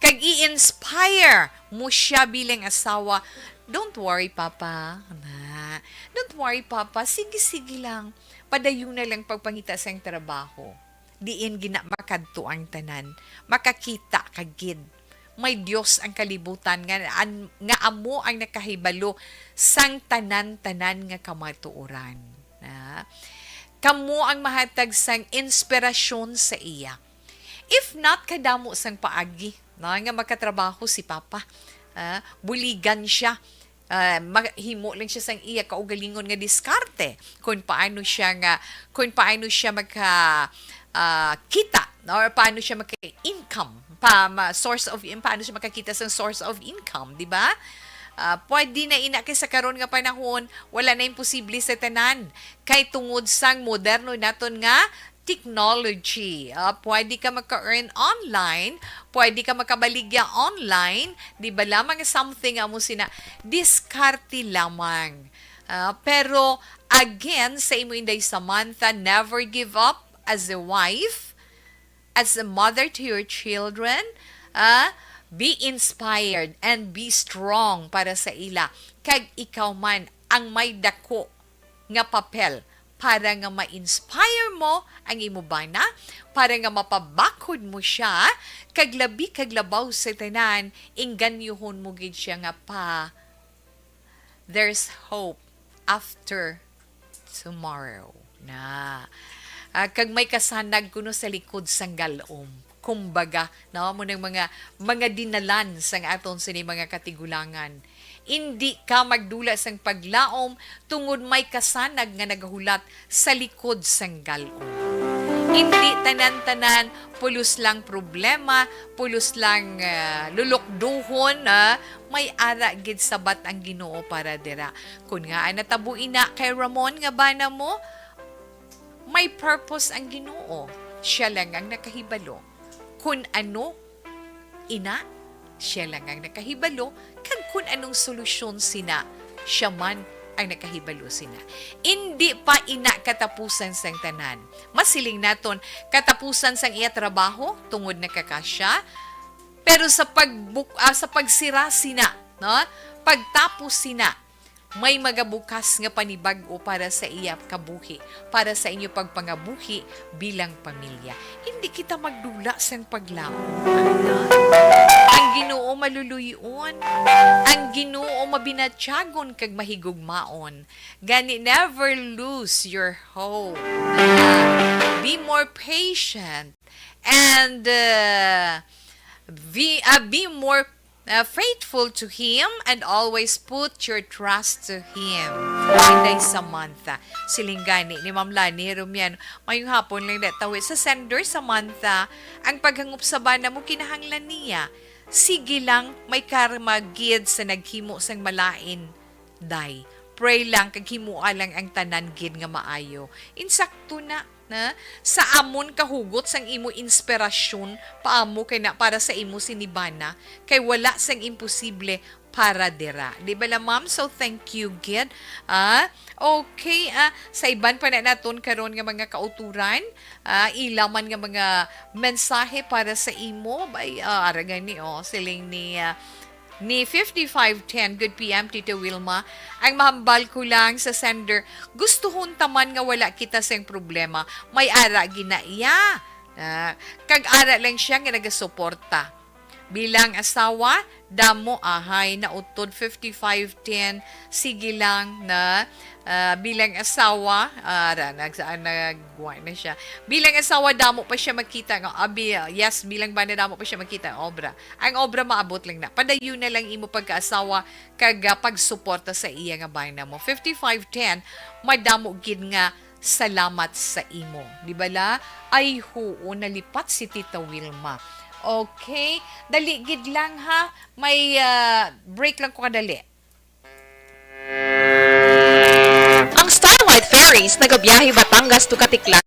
Kag i-inspire mo siya bilang asawa, "Don't worry, Papa." Na, "Don't worry, Papa. Sige, sige lang. Padayon na lang pagpangita sang trabaho." Diin gina makadto ang tanan. Makakita ka gid. May Dios ang kalibutan nga, an-, nga amo ang nakahibalo sang tanan-tanan nga kamatuoran. Ah, kamo ang mahatag sang inspirasyon sa iya. If not, kadamo sang paagi, no, nga makatrabaho si Papa. Ah, buligan siya. Ah, mahimo lang siya sang iya kaugalingon nga diskarte kung paano siya nga, kung paano siya maka, ah, kita, no, or paano siya maka-income, pa, ma-, source of in-, paano siya makakita sang source of income, di ba? Ah, pwede na ina kay sa karon nga panahon, wala na imposible sa tanan. Kay tungod sang moderno naton nga technology, ah, pwede ka maka-earn online, pwede ka makabaligya online, di ba lamang something amo sina diskarte lamang. Ah, pero again, sa imo Inday Samantha, never give up as a wife, as a mother to your children. Ah, be inspired and be strong para sa ila. Kag ikaw man ang may dako nga papel para nga ma-inspire mo ang imo bana, para nga mapabakhod mo siya, kag labi kag labaw sa tanan, inganyohon mo gid siya nga pa, "There's hope after tomorrow." Na. Ah, kag may kasanag kuno sa likod sang galom. Kumbaga, no, mo nang mga, mga dinalan sang aton sini mga katigulangan. Indi ka magdula sang paglaom tungod may kasanag nga nagahulat sa likod sang galon. Indi tanan-tanan pulos lang problema, pulos lang, ah, lulukduhon, ah, may ara gid sabat ang Ginoo para dira. Kun ngaa natabo ina kay Ramon nga bana mo, may purpose ang Ginoo. Siya lang ang nakahibalo. Kun ano ina, siya lang ang nakahibalo, kag kun anong solusyon sina, siya man ang nakahibalo sina. Indi pa ina katapusan sang tanan. Masiling naton, katapusan sang iya trabaho, tungod nakakasya, pero sa pagbuk-, ah, sa pagsira sina, no? Pagtapos sina, may magabukas nga panibag-o para sa iya kabuhi, para sa inyo pagpangabuhi bilang pamilya. Hindi kita magdula sang paglaom, anak. Ang Ginoo maluluy-on. Ang Ginoo mabinatyagon kag mahigugmaon. Gani, never lose your hope. Be more patient and, uh, be, uh, be more uh, faithful to Him and always put your trust to Him. Inday Samantha. Siling gani ni Ma'am Lani Rumian, "Mayong hapon lang da tawi sa sender, Samantha. Ang paghangop sa bana mo kinahanglan niya. Sige lang, may karma gid sa naghimo sang malain, day. Pray lang kag himoa lang ang tanan gid nga maayo." Insakto na. Na, sa amon kahugot sang imo inspirasyon, paamo kay na para sa imo sini bana, kay wala sang imposible para dira. Di ba la, ma'am? So, thank you, gid. Ah, okay, ah, sa iban pa na naton karon nga mga kauturan, ah, ila man nga mga mensahe para sa imo, bay, ah, ara gani, oh, siling ni, ah, ni fifty-five ten, "Good P M, Tita Wilma. Ang mahambal ko lang sa sender, gustuhon ta man nga wala kita sing problema. May ara gina iya. Ah, kag ara lang siya nga nagasuporta. Bilang asawa, damo ahay na utod." Fifty-five ten, sige lang na, ah, bilang asawa, ah, ra, nag-, ah, nagwa na siya. Bilang asawa, damo pa siya makita nga, abi, yes, bilang bana, damo pa siya makita nga obra. Ang obra maabot lang na. Padayon na lang imo pagkaasawa kag, ah, pagsuporta sa iya nga bana mo. Fifty-five ten, madamo gid nga salamat sa imo. Di ba la? Ay, huo, nalipat si Tita Wilma. Okay, dali gid lang ha. May, ah, break lang ko kadali. Ang Starlight Ferries nagabiyahe Batangas to Caticlan.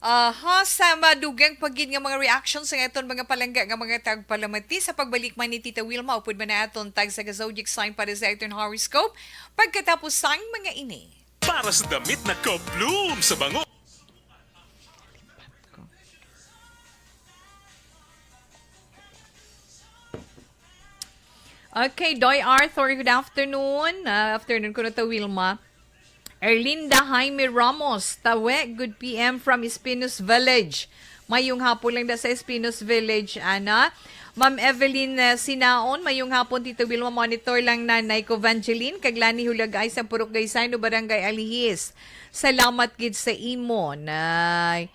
Aha, sa madugang pa gid nga mga reaction sa aton mga palangga nga mga tagpalamati, sa pagbalik man ni Tita Wilma, upod man na aton tag sa zodiac sign para sa aton horoscope. Pagkatapos sang mga ini. Para sa damit na ka-bloom sa bango. Okay, Doy Arthur, good afternoon. Ah, afternoon ko na to, Wilma. Erlinda Jaime Ramos, Tawe, good P M from Espinos Village. Mayong hapon lang da sa Espinos Village, ana. Ma'am Evelyn, eh, Sinaon, mayong hapon, Tito Wilma, monitor lang nanay ko, Vangeline, kag Lani Hulagay sa Purok Gaysay, no, Barangay Alihis. Salamat gid sa imo, nay.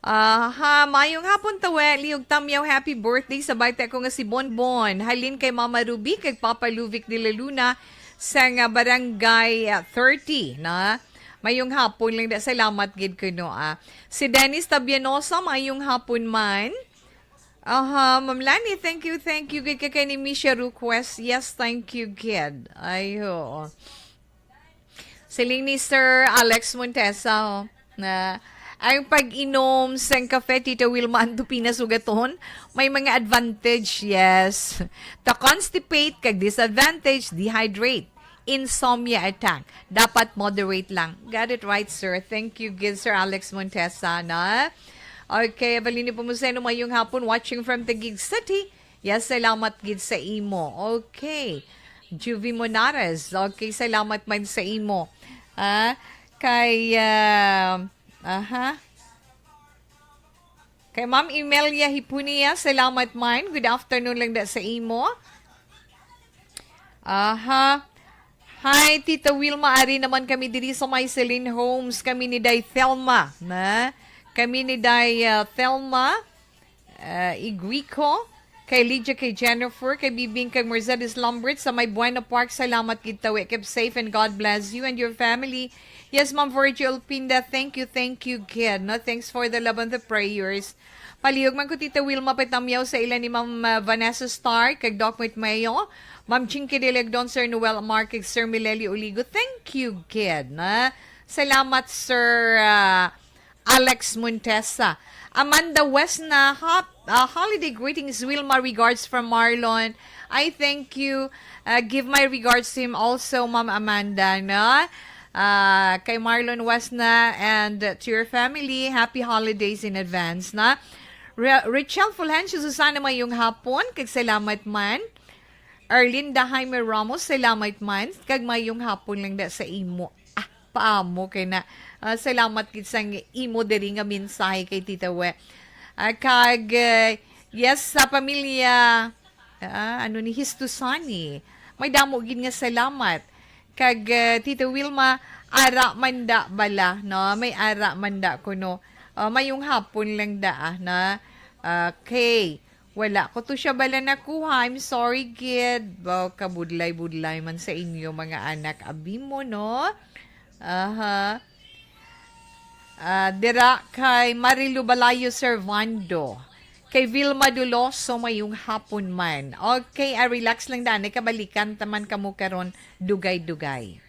Aha, mayong hapon, Tawe, Lihog Tamyaw, happy birthday sa bata ko nga si Bonbon. Halin kay Mama Ruby, kag Papa Luvic de la Luna, sa nga barangay, ah, thirty, na. Mayong hapon lang da. Salamat gid kuno, ah. Si Dennis Tabianosa, mayong hapon man. Aha, Ma'am Lani, thank you, thank you gid kay ni Misha request. Yes, thank you gid. Ay, oo. Siling ni Sir Alex Montesa, oh, na ang pag-inom sang kape, Tita Wilma, anto pinasugaton, may mga advantage, yes. To constipate, kag disadvantage, dehydrate. Insomnia attack. Dapat moderate lang. Got it right, sir. Thank you, good Sir Alex Montesa, na. Okay, Evelyn Nepomuceno, mayong hapon, watching from Taguig City. Yes, salamat gid sa imo. Okay. Juvie Monares. Okay, salamat man sa imo. Ah, kay, ah, aha. Kay Ma'am Emelia Hipunia, salamat man. Good afternoon lang da sa imo. Aha. Hi, Tita Wilma. Ari naman kami diri sa may Celine Homes. Kami ni Day Thelma, na? Kami ni Day, ah, Thelma, ah, Iguico, kay Lydia, kay Jennifer, kay Bibing, kay Mercedes Lambert sa may Buena Park. Salamat gid, Tawe. Keep safe and God bless you and your family. Yes, Ma'am Virgil Pinda, thank you, thank you, kid. No, thanks for the love and the prayers. Palihog man ko, Tita Wilma, patamyaw sa ila ni Ma'am, ah, Vanessa Star, kag Doc Mitmeo, Ma'am Chinky Dilegdon, Sir Noel Amar, kag Sir Mileli Oligo. Thank you, kid, na. Salamat, Sir, ah, Alex Montesa. Amanda Wesna, hap-, ah, holiday greetings, Wilma, regards from Marlon. I thank you. Ah, give my regards to him also, Ma'am Amanda, no? Ah, kay Marlon Wesna and to your family, happy holidays in advance, na. Re-, Richelle Fulgencio, Susana, mayong hapon, kag salamat man. Arlinda Jaime Ramos, salamat man, kag mayong hapon lang da sa imo. Ah, paamo kay na. Ah, salamat gid sang imo diri nga mensahe kay Tita We. Ah, kag, eh, yes, sa pamilya, ah, ano ni Histusani, may damo gid nga salamat. Kag, eh, Tita Wilma, ara man da bala, no? May ara man da kuno. Ah, mayong hapon lang da, ah, na. Okay. Wala ko to siya bala nakuha. I'm sorry, kid. Ba, kabudlay-budlay man sa inyo, mga anak. Abi mo, no? Aha. Ah, dira kay Marilu Balayo Servando. Kay Vilma Duloso, mayong hapon man. Okay, ah, relax lang, dani. Kabalikan taman kamo karon, dugay-dugay.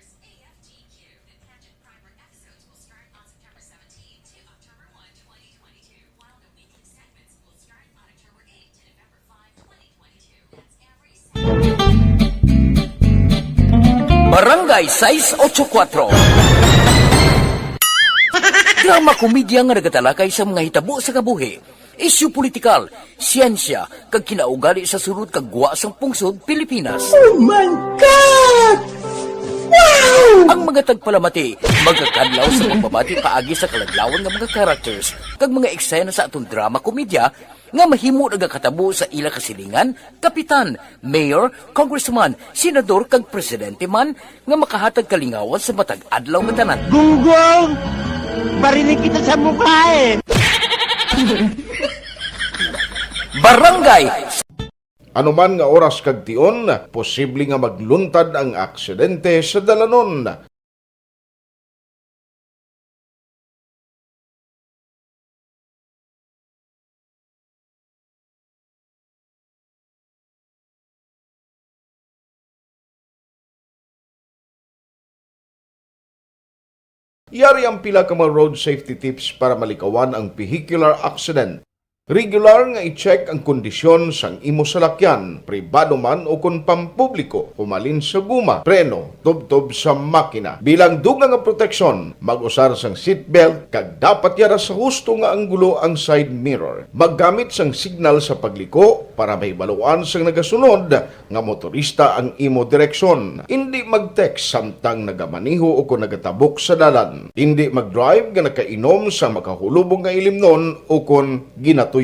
Barangay sais ocho kuatro. Drama komedya nga nagatalakay sa mga hitabo sa kabuhi, isyu politikal, siyensya, kag kinaugali sa sulod kag gwa sang pungsod Pilipinas. Oh my God! Wow! Ang mga tagpalamati magakadlaw sa pagbabati paagi sa kaladlawan nga mga characters kag mga eksena sa aton drama komedya nga mahimo nagakatabo sa ila kasilingan, kapitan, mayor, congressman, senador, kag presidente man nga makahatag kalingawan sa matag adlaw nga tanan. Gunggong! Barinig kita sa mukha eh! Barangay. Anuman nga oras kag tion, posible nga magluntad ang aksidente sa dalanon. Yari ang pila ka mga road safety tips para malikawan ang vehicular accident. Regular nga i-check ang kondisyon sang imo salakyan, pribado man o kon pampubliko, humalin sa guma, preno, tubtob sa makina. Bilang dugang nga proteksyon, mag-usar sang seatbelt kag dapat yara sa husto nga anggulo ang side mirror. Maggamit sang signal sa pagliko para mahibaluan sang nagasunod nga motorista ang imo direksyon. Indi mag-text samtang nagamaneho o kon nagatabok sa dalan. Indi mag-drive nga nakainom sa makahulubong nga ilimnon o kon ginatuyo.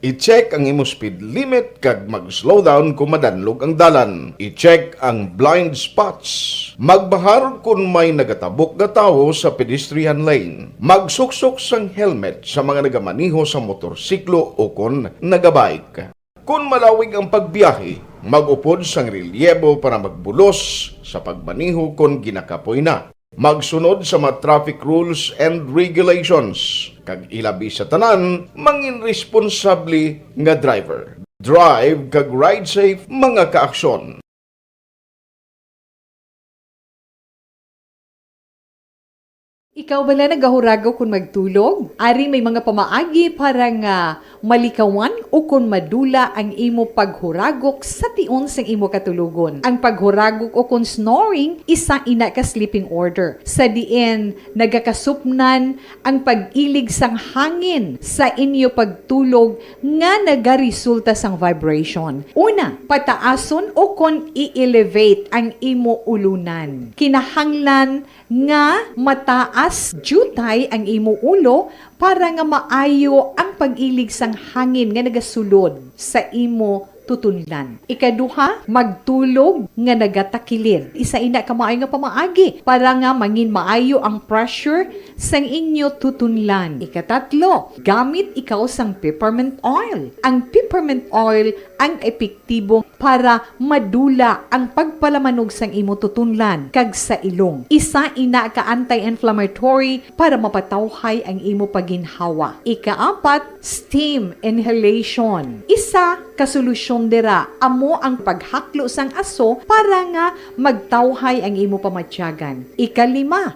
I-check ang imo speed limit kag mag-slow down kon madanlog ang dalan. I-check ang blind spots. Magbahar kon may nagatabok nga tawo sa pedestrian lane. Magsuksok sang helmet sa mga nagamaneho sa motorsiklo o kon nagabike. Kon malawig ang pagbiyahe, mag-upod sang relyebo para magbulos sa pagmaneho kon ginakapoy na. Magsunod sa mga traffic rules and regulations, kag ilabi sa tanan, mangin responsable nga driver. Drive kag ride safe, mga kaaksyon. Ikaw bala nagahuragok kon magtulog? Ari may mga pamaagi para nga malikawan o kon madula ang imo paghuragok sa tion sang imo katulogon. Ang paghuragok o kon snoring, isa ina ka sleeping order, sa diin nagakasupnan ang pag-ilig sang hangin sa inyo pagtulog nga nagaresulta sang vibration. Una, pataason o kon i-elevate ang imo ulunan. Kinahanglan nga mataas diutay ang imo ulo para nga maayo ang pag-ilig sang hangin nga nagasulod sa imo tutunlan. Ikaduha, magtulog nga nagatakilid. Isa ina ka maayo nga pamaagi para nga mangin maayo ang pressure sang inyo tutunlan. Ikatatlo, gamit ikaw sang peppermint oil. Ang peppermint oil ang epektibo para madula ang pagpalamanog sang imo tutunlan kag sa ilong. Isa ina ka anti-inflammatory para mapatawhay ang imo paginhawa. Ikaapat, steam inhalation. Isa ka solusyon dira amo ang paghaklo sang aso para nga magtawhay ang imo pamatyagan. Ikalima,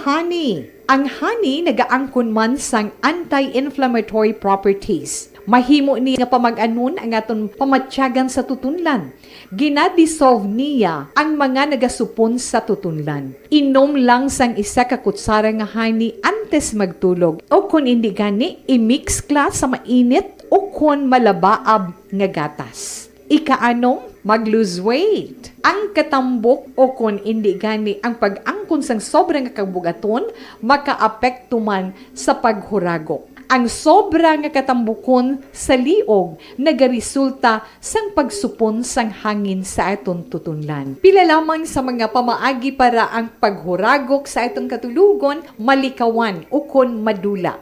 honey. Ang honey nagaangkon man sang anti-inflammatory properties. Mahimo ni nga pamag-anon ang aton pamatyagan sa tutunlan. Gina-dissolve niya ang mga nagasupon sa tutunlan. Inom lang sang isa ka kutsara nga honey antes magtulog, o kon indi gani, i-mix kla sa mainit o kon malabaab nga gatas. Ikaanom, mag-lose weight. Ang katambok o kon indi gani ang pag-angkon sang sobra nga kabugaton makaapekto man sa paghuragok. Ang sobra nga katambukon sa liog nagaresulta sang pagsupon sang hangin sa aton tutunlan. Pila lamang sa mga pamaagi para ang paghuragok sa aton katulogon malikawan ukon madula.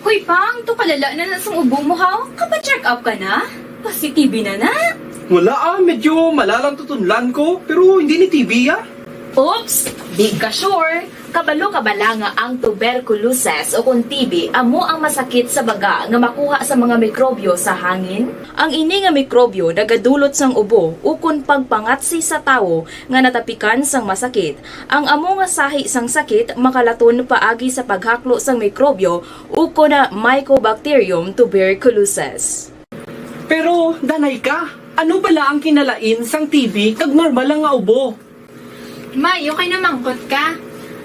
Hoy, Pang, to kalala na na sang ubo mo, ha? Kapa-check up ka na? Positive na na? Wala, ah, medyo malalang tutunlan ko, pero hindi ni T B, ah. Oops! Di ka sure? Kabalo ka bala nga ang tuberculosis o kon T B amo ang masakit sa baga nga makuha sa mga mikrobyo sa hangin? Ang ini nga mikrobyo nagadulot sang ubo ukon pagpangatsi sa tawo nga natapikan sang masakit. Ang amo nga sahi sang sakit makalaton paagi sa paghaklo sang mikrobyo ukon na Mycobacterium tuberculosis. Pero, danay ka, ano bala ang kinalain sang T B kag normal lang nga ubo? Maayo kay namangkot ka.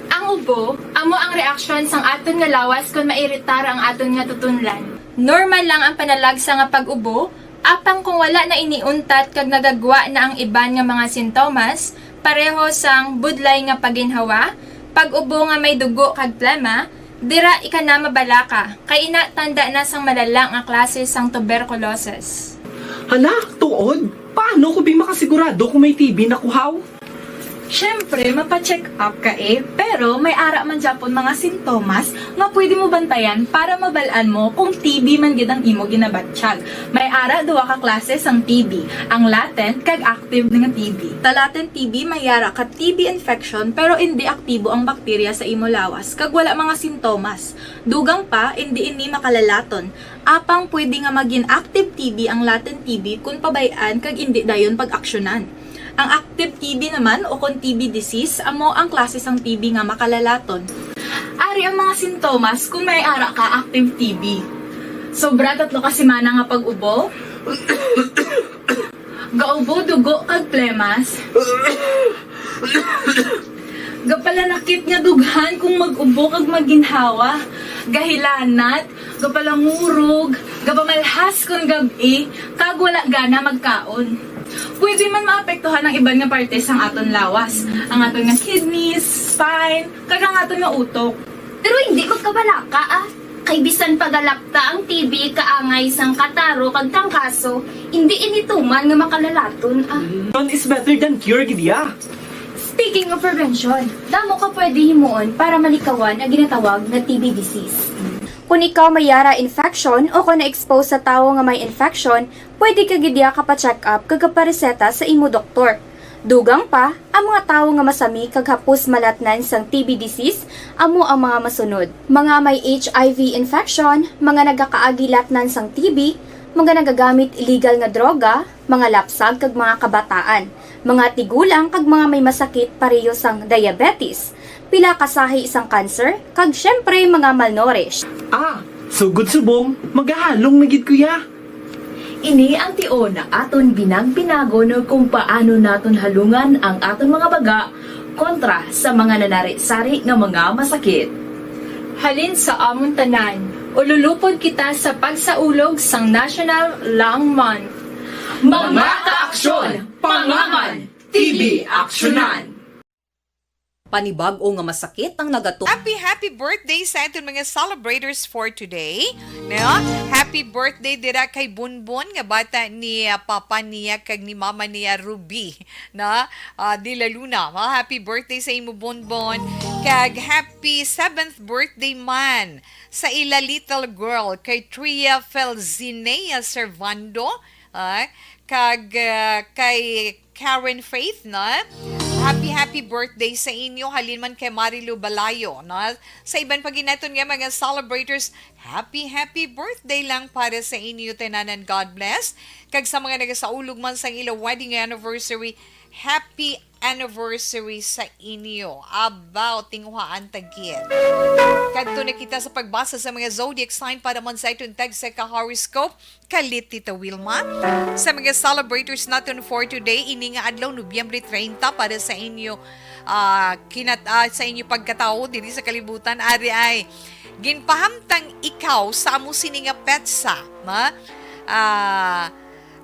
Ang ubo amo ang reaksyon sang aton nga lawas kon mairitar ang aton nga tutunlan. Normal lang ang panalagsa nga pag-ubo, apang kung wala na ini untat kag nagagwa na ang iban nga mga sintomas, pareho sang budlay nga paginhawa, pag-ubo nga may dugo kag plema, dira ika na mabalaka, kay ina tanda na sang malala nga klase sang tuberculosis. Hala, tuod? Paano ko bi makasigurado kung may T B na ko, haw? Syempre, mapa-check up ka eh. Pero may ara man gyapon mga sintomas nga pwede mo bantayan para mabal-an mo kung T B man gid ang imo ginabatyag. May ara duha ka klase sang T B, ang latent kag active nga T B. Sa latent T B, may ara ka T B infection pero indi aktibo ang bakterya sa imo lawas kag wala mga sintomas. Dugang pa, indi ini makalalaton. Apang pwede nga magin active T B ang latent T B kon pabay-an kag indi dayon pag-aksyonan. Ang active T B naman o kon T B disease amo ang klase sang T B nga makalalaton. Ari ang mga sintomas kon may ara ka active T B. Sobra tatlo ka semana nga pag-ubo, gaubo dugo kag plemas, gapalanakit nga dughan kung mag-ubo kag maginhawa, gahilanat, gapalangurog, gapamalhas kon gab-i, kag wala gana magkaon. Pwede man maapektuhan ang iban nga parte sang aton lawas, ang aton nga kidneys, spine, kag ang aton nga utok. Pero hindi magkabalaka, ah. Kay bisan pagalapta ang T B kaangay sang kataro kag trangkaso, hindi ini tuman nga makalalaton, ah. Prevention is better than cure, gid ya. Speaking of prevention, damo ka pwede himuon para malikawan ang ginatawag nga T B disease. Kung ikaw may yara infection o kung na-expose sa tawo nga may infection, pwede ka gid ya kapa-check up kag kapareseta sa imo doktor. Dugang pa, ang mga tawo nga masami kag hapos malatnan sang T B disease amo ang mga masunod: mga may H I V infection, mga nagakaagi latnan sang T B, mga nagagamit illegal nga droga, mga lapsag kag mga kabataan, mga tigulang kag mga may masakit pareho sang diabetes, pila ka sahi sang cancer, kag syempre mga malnourished. Ah, sugod subong, magahalong na gid ko ya. Ini ang tion aton binag-binagon kung paano naton halungan ang aton mga baga kontra sa mga nanari-sari nga mga masakit. Halin sa amon tanan, ululupod kita sa pagsaulog sang National Lung Month. Mga kaaksyon, pangaman, T B aksyonan. Panibag-o nga masakit ang nagato. Happy, happy birthday sa aton mga celebrators for today. No? Happy birthday dira kay Bunbon nga bata ni ah, papa niya kag ni mama niya Ruby, no? Ah, de la Luna. Ah, happy birthday sa imo, Bunbon. Kag happy seventh birthday man sa ila little girl kay Tria Felzinea Servando. Ah, kag ah, kay Karen Faith, no? Happy, happy birthday sa inyo. Halin man kay Marilu Balayo, no? Sa iban pa gid naton nga mga celebrators, happy, happy birthday lang para sa inyo, tanan, and God bless. Kag sa mga nagasaulog man sang ila wedding anniversary, happy anniversary sa inyo. Abaw, tinguhaan ta gid. Kadto na kita sa pagbasa sa mga zodiac sign para man sa aton tagsa ka horoscope. Kalit, Tita Wilma. Sa mga celebrators naton for today, ini nga adlaw, Nobyembre treinta, para sa inyo, ah, kinat-, ah, sa inyo pagkatawo diri sa kalibutan, ari ay ginpahamtang ikaw sa amo sini nga petsa, ma? Ah,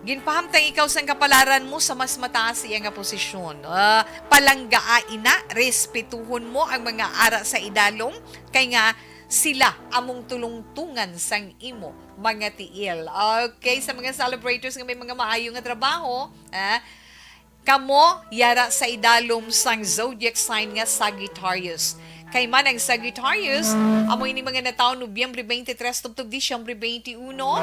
ginpahamtang ikaw sang kapalaran mo sa mas mataas iya nga posisyon. Ah, palanggaa ina, respetuhon mo ang mga ara sa idalom, kay nga sila among tulungtungan sang imo mga tiil. Okay, sa mga celebrators nga may mga maayo nga trabaho, ah, kamo yara sa idalom sang zodiac sign nga Sagittarius. Kay man ang Sagittarius, amo ini mga natawo Nobyembre twenty-three tubtob Disyembre twenty-one.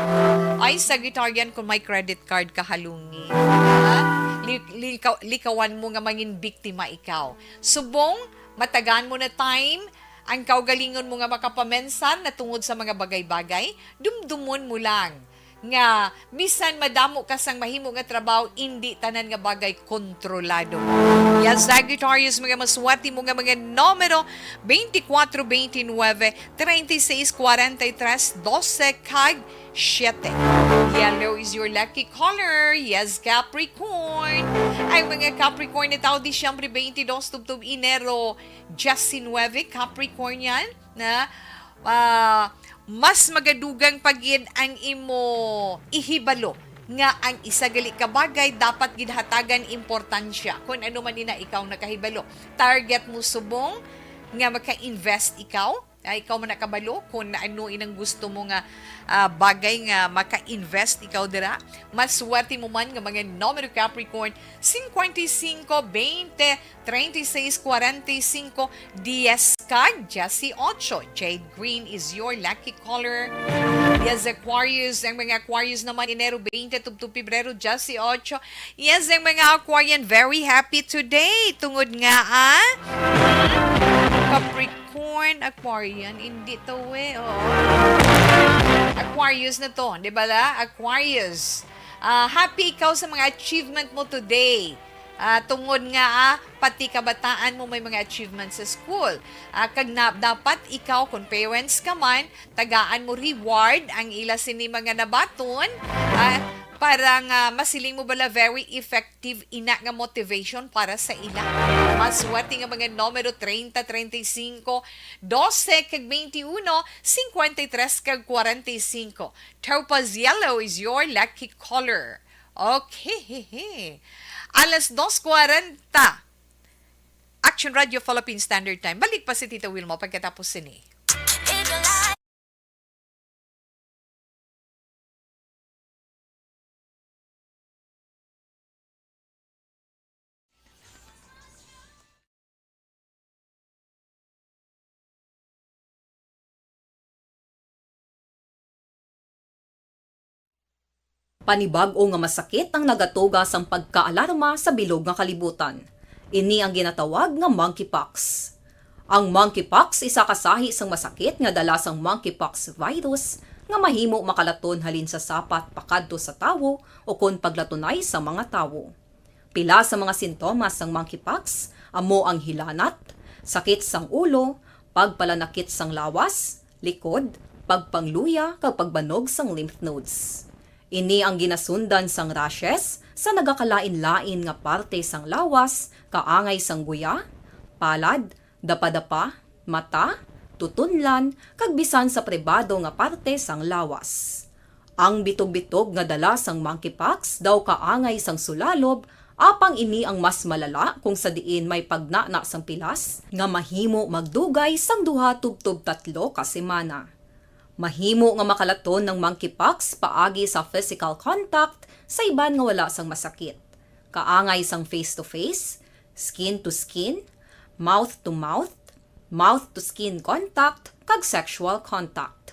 Ay, Sagittarian, kung may credit card ka, halungi. Ha? Li- likaw- likawan mo nga mangin biktima ikaw. Subong, matagaan mo na time, ang kaugalingon mo nga makapamensar na tungod sa mga bagay-bagay, dumdumon mo lang nga bisan madamo ka sang mahimo nga trabaho, indi tanan nga bagay kontrolado mo. Yan, Sagittarius, mga maswerte mo nga mga numero, twenty-four, twenty-nine, treinta y seis, cuarenta y tres, doce, kag siete. Yellow is your lucky color. Yes, Capricorn. Ang mga Capricorn na tao, Disyembre twenty-dos tubtob Enero diecinueve, Capricornian, na ah, mas magadugang pa gid ang imo ihibalo nga ang isa gali ka bagay dapat gid hatagan importansya. Kung ano man ina ikaw nakahibalo, target mo subong nga maka-invest ikaw, Ah, ikaw man nakabalo kung ano inang gusto mo nga, ah, bagay nga maka-invest ikaw dira. Maswerte mo man nga mga numero, Capricorn, cincuenta y cinco, veinte, treinta y seis, cuarenta y cinco, diez kag dieciocho. Jade green is your lucky color. Yes, Aquarius, ang mga Aquarius naman, Enero veinte, tubtob Pebrero dieciocho. Yes, ang mga Aquarian, very happy today. Tungod nga, ah, Capricorn, Aquarian, hindi to eh, oo. Aquarius na to, di ba la? Aquarius. Ah, happy ikaw sa mga achievement mo today. Ah, tungod nga, ah, pati kabataan mo may mga achievements sa school. Ah, kag na, dapat ikaw, kung parents ka man, tagaan mo reward ang ila sini mga nabaton, ah, para nga masiling mo bala very effective ina nga motivation para sa ila. Maswerte nga mga numero treinta, treinta y cinco, doce, kag veintiuno, cincuenta y tres, kag cuarenta y cinco. Topaz yellow is your lucky color. Okay. Alas dos cuarenta. Action Radio Philippine Standard Time. Balik pa si Tita Wilma pagkatapos sini. Panibag-o nga masakit ang nagatuga sang pagkaalarma sa bilog nga kalibutan. Ini ang ginatawag nga monkeypox. Ang monkeypox isa ka sahi sang masakit nga dala sang monkeypox virus nga mahimo makalaton halin sa sapat pakadto sa tawo ukon paglatunay sa mga tawo. Pila sa mga sintomas sang monkeypox amo ang hilanat, sakit sang ulo, pagpalanakit sang lawas, likod, pagpangluya, kag pagbanog sang lymph nodes. Ini ang ginasundan sang rashes sa nagakalain-lain nga parte sang lawas, kaangay sang guya, palad, dapadapa, mata, tutunlan, kag bisan sa pribado nga parte sang lawas. Ang bitog-bitog nga dala sang monkeypox daw kaangay sang sulalob, apang ini ang mas malala kung sa diin may pagnana sang pilas nga mahimo magdugay sang duha tubtob tatlo ka semana. Mahimo nga makalaton ang monkeypox paagi sa physical contact sa iban nga wala sang masakit, kaangay sang face-to-face, skin-to-skin, mouth-to-mouth, mouth-to-skin contact, kag sexual contact.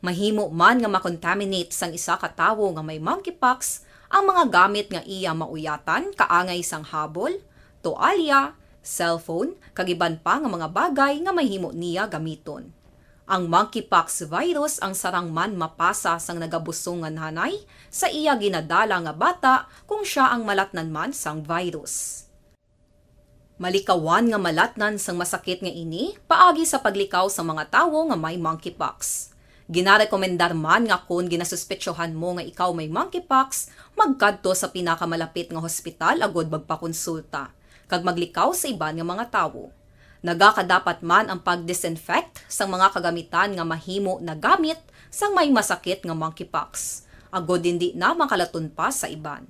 Mahimo man nga makontaminate sang isa ka tawo nga may monkeypox ang mga gamit nga iya mauyatan, kaangay sang habol, toalya, cellphone, kag iban pa nga mga bagay nga mahimo niya gamiton. Ang monkeypox virus ang sarang man mapasa sang nagabusong nga nanay sa iya ginadala nga bata kung sia ang malatnan man sang virus. Malikawan nga malatnan sang masakit nga ini paagi sa paglikaw sa mga tawo nga may monkeypox. Ginarekomendar man nga kon ginasuspetsohan mo nga ikaw may monkeypox, magkadto sa pinakamalapit nga hospital agud magpakonsulta kag maglikaw sa iban nga mga tawo. Nagakadapat man ang pag-disinfect sang mga kagamitan nga mahimo nagamit sang may masakit nga monkeypox, agud indi na makalaton pa sa iban.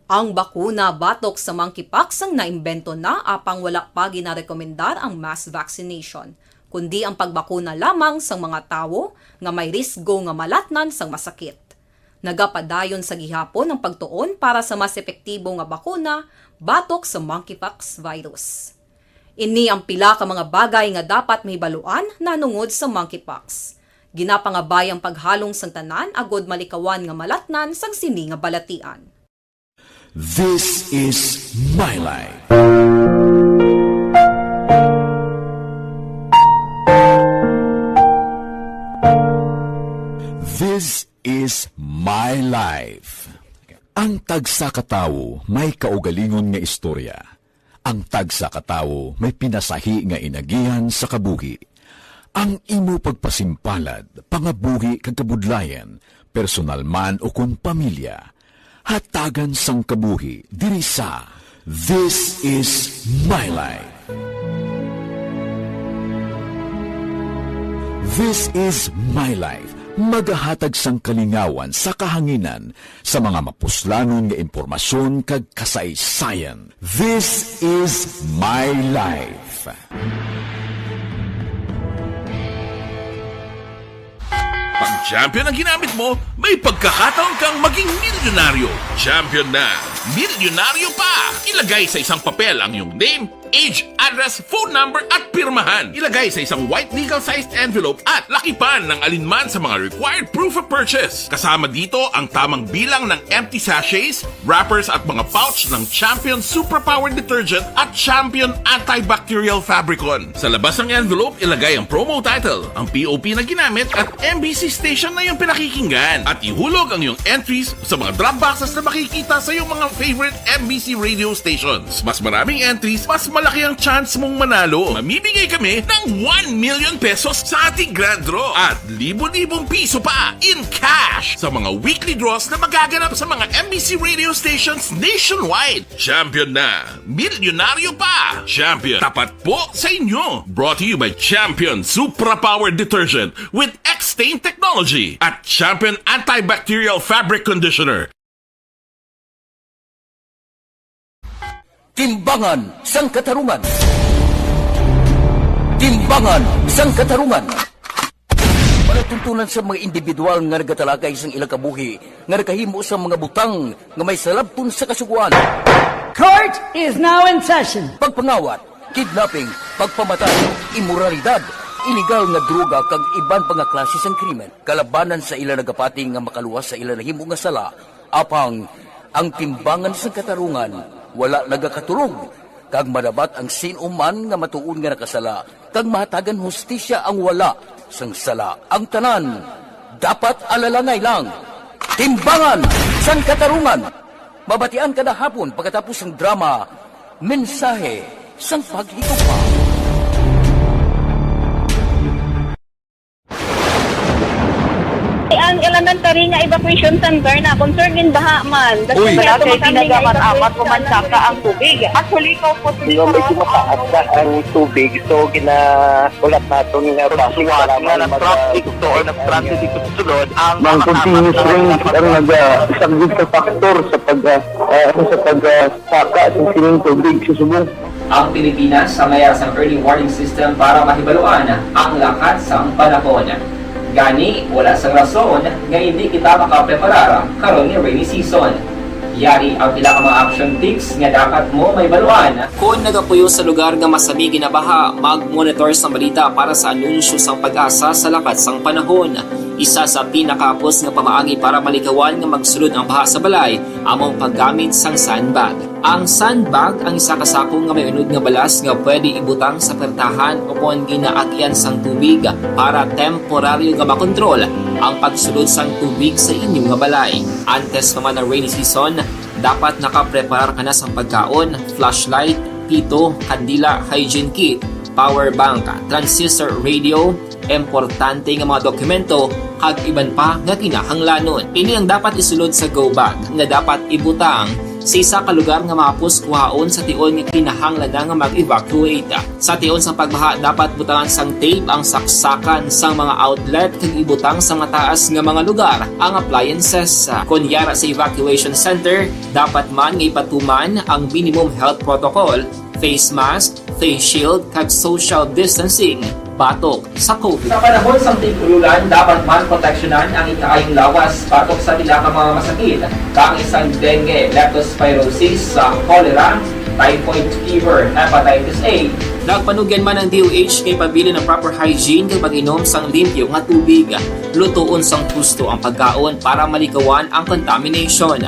Ang bakuna batok sa monkeypox ang naimbento na, apang wala pa ginarekomendar ang mass vaccination, kundi ang pagbakuna lamang sang mga tawo nga may risgo nga malatnan sang masakit. Nagapadayon sa gihapon ang pagtuon para sa mas epektibo nga bakuna batok sa monkeypox virus. Ini ang pila ka mga bagay nga dapat mahibaluan nahanungod sa monkeypox. Ginapangabay ang paghalong sang tanan agud malikawan nga malatnan sang sini nga balatian. This is My Life. This is My Life. Ang tagsa ka tawo may kaugalingon nga istorya. Ang tagsa ka tawo may pinasahi nga inagihan sa kabuhi. Ang imo pagpasimpalad, pangabuhi kag kabudlayan, personal man o kon pamilya, hatagan sang kabuhi diri sa This is My Life. This is My Life, magahatag sang kalingawan sa kahanginan sa mga mapuslanon nga impormasyon kag kasaysayan. This is My Life. Champion ang ginamit mo, may pagkakataon kang maging milyonaryo. Champion na, milyonaryo pa! Ilagay sa isang papel ang iyong name, age, address, phone number, at pirmahan. Ilagay sa isang white legal-sized envelope at lakipan ng alinman sa mga required proof of purchase. Kasama dito ang tamang bilang ng empty sachets, wrappers at mga pouch ng Champion Superpower Detergent at Champion Antibacterial Fabricon. Sa labas ng envelope, ilagay ang promo title, ang P O P na ginamit at M B C station na iyong pinakikinggan. At ihulog ang iyong entries sa mga drop boxes na makikita sa iyong mga favorite M B C radio stations. Mas maraming entries, mas malaki ang chance mong manalo. Mamimigay kami ng one million pesos sa ating grand draw at libo-libong piso pa in cash sa mga weekly draws na magaganap sa mga M B C radio stations nationwide. Champion na! Milyonaryo pa! Champion, tapat po sa inyo! Brought to you by Champion Supra Power Detergent with X-Stain Technology at Champion Antibacterial Fabric Conditioner. Timbangan sang Katarungan. Timbangan sang Katarungan. Palatuntunan sa mga individual nga nagatalakay sang ilang kabuhi nga nakahimo sa mga butang nga may salabton sa kasugoan. Court is now in session. Pagpangawat, kidnapping, pagpamatay, imoralidad, iligal nga droga kag iban pa nga klase sang krimen kalabanan sa ila nagapati nga makaluwas sa ila nahimo nga sala. Apang ang timbangan sang katarungan wala nagakatulog, kag madabat ang sin-o man nga matuod nga nakasala, kag mahatagan hustisya ang wala sang sala. Ang tanan dapat alalangay lang. Timbangan sang Katarungan. Mabatian kada hapon pagkatapos sang drama, Mensahe sang Paghigugma. Ang elementary nga evacuation center na concern gin baha man. Uy. Wala kay tinaga man amat ko man saka ang tubig. Actually, ikaw po, Di ba, medyo mataas na ang tubig, so ginahulat naton nga basi nga nag-traffic to or nag-transit dito sa sulod ang Ang continuous rain ang nag-, ah, isang good factor sa pag, ah, ah, sa pag, ah, saka sa sining tubig sa subong. Ang Pilipinas sa mayar sang early warning system para mahibaluan ang lakat sang panahon. Gani, wala sang rason nga indi kita makapreparar karon nga rainy season. Yari ang pila ka mga action tips nga dapat mo mahibaluan. Kon nagapuyo sa lugar nga masami ginabaha, mag-monitor sang balita para sa anunsyo sang PAGASA sa lakat sang panahon. Isa sa pinakahapos nga pamaagi para malikawan nga magsulod ang baha sa balay amo ang paggamit sang sandbag. Ang sandbag ang isa ka sako nga may unod nga balas nga pwede ibutang sa pertahan ukon ginaagian sang tubig para temporaryo nga makontrol ang pagsulod sang tubig sa inyo nga balay. Antes pa man ang rainy season, dapat nakapreparar ka na sang pagkaon, flashlight, pito, kandila, hygiene kit, power bank, transistor radio, importante nga mga dokumento, kag iban pa nga kinahanglanon. Ini ang dapat isulod sa go bag nga dapat ibutang sa isa ka lugar nga mahapos kuhaon sa tion nga kinahanglan na nga mag-evacuate. Sa tion sang pagbaha, dapat butangan sang tape ang saksakan sang mga outlet kag ibutang sa mataas nga mga lugar ang appliances. Kon yara sa evacuation center, dapat man nga ipatuman ang minimum health protocol, face mask, face shield, kag social distancing batok sa COVID. Sa panahon sang tig-ululan, dapat man proteksyonan ang ikaayong lawas batok sa pila ka mga masakit, kaangay sang dengue, leptospirosis, sa cholera, typhoid fever, hepatitis A. Nagpanugyan man ang D O H nga ipabilin ang proper hygiene kag pag-inom sang limpyo nga tubig, lutoon sang husto ang pagkaon para malikawan ang contamination.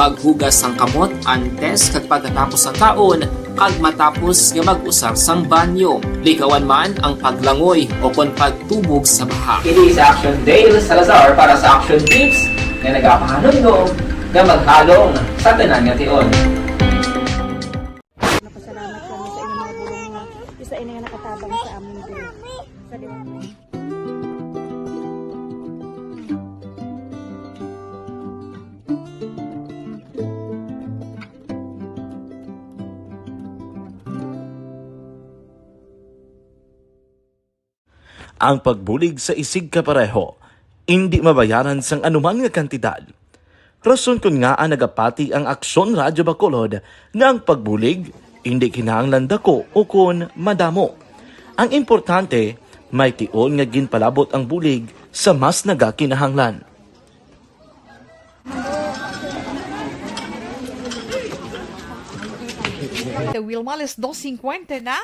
Maghugas sang kamot antes kag pagkatapos sang kaon, kag matapos nga mag-usar sang banyo. Likawan man ang paglangoy ukon pagtubog sa baha. Kini si Action Dale Salazar para sa Action Tips nga nagapahanumdom nga maghalong sa tanan nga tion. Napasalamat kami sa inyong mga bulong nga isa ini nga nakatabang sa amin diri sa liwanag. Ang pagbulig sa isigkapareho indi mabayaran sang anuman nga kantidad. Rason kon ngaa nagapati ang Aksyon Radyo Bacolod nga ang pagbulig indi kinahanglan dako ukon madamo. Ang importante, may tion nga ginpalabot ang bulig sa mas nagakinahanglan. The Wilma, alas dos cincuenta na.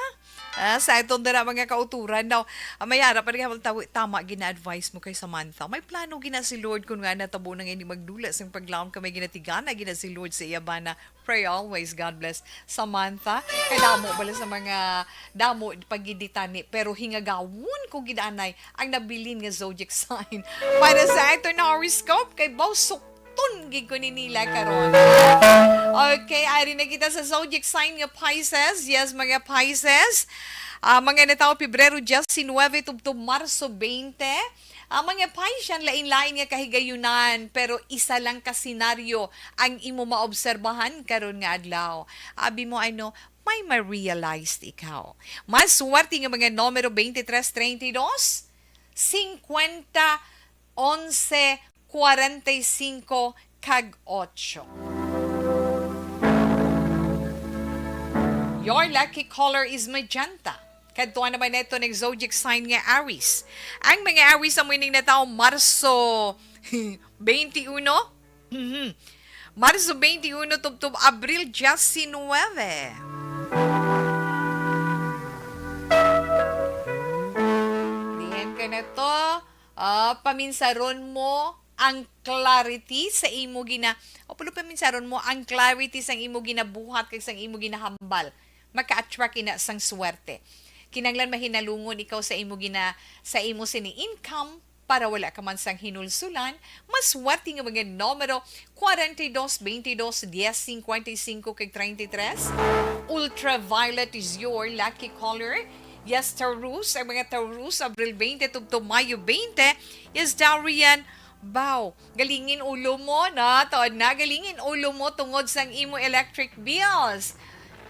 Ah, sa aton dira mga kauturan daw. Ah, may ara pa rin tama gina-advise mo kay Samantha. May plano gina si Lord kung nga natabo na nga ini magdula sang paglaom ka may ginatigana gina si Lord sa iya bana. Pray always. God bless. Samantha, kay damo bala sa mga damo pagiditani, pero hingagawon ko gid anay ang nabilin nga zodiac sign. Para sa ato na horoscope, kay baw sukton gid ko ni nila karon. Okay, ari na kita sa zodiac sign nga Pisces. Yes, mga Pisces. Ah, mga natawo Pebrero diecinuebe tubtob Marso twenty. Ang mga Piscean, lain-lain nga kahigayunan, pero isa lang ka senaryo ang imo maobserbahan karon nga adlaw. Abi mo, ano, may ma-realized ikaw. Mas swerte nga mga numero twenty-tres, treinta y dos, cincuenta, onse, cuarenta y cinco, kag ocho. Your lucky color is magenta. Kadtuan naman nato ang zodiac sign nga Aries. Ang mga Aries amo ining natawo Marso twenty-one. Mhm. Marso twenty-one tubtob Abril diecinuebe. Diin ka na to. Ah, paminsaron mo ang clarity sa imo gina-, o, pero paminsaron mo ang clarity sang imo ginabuhat kag sang imo ginahambal. Maka-attract ina sang swerte. Kinahanglan mahinalungon ikaw sa imo gina-, sa imo sini income para wala ka man sang hinulsulan. Mas swerte nga mga numero, cuarenta y dos, veintidós, diez, cincuenta y cinco, kag treinta y tres. Ultraviolet is your lucky color. Yes, Taurus, ang mga Taurus, Abril twenty tubtob Mayo twenty. Yes, Taurian, baw, galingin ulo mo, no? Tuod na, galingin ulo mo tungod sang imo electric bills.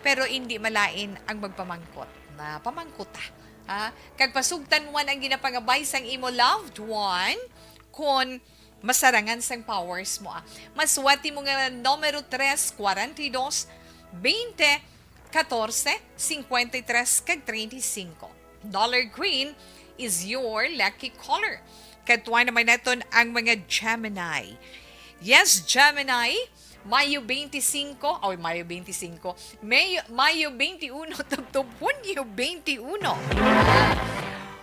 Pero hindi malain ang magpamangkot. Na pamangkot ta. Ha? Kag pasugtan mo man ang ginapangabay sang imo loved one kon masarangan sang powers mo, ah. Mas swerte mo nga numero tres, cuarenta y dos, veinte, catorce, cincuenta y tres, kag treinta y cinco. Dollar green is your lucky color. Kadtuan naman naton ang mga Gemini. Yes, Gemini, Mayo twenty-cinco, oy, Mayo twenty-cinco, May, Mayo twenty-uno tubtob Hunyo twenty-uno.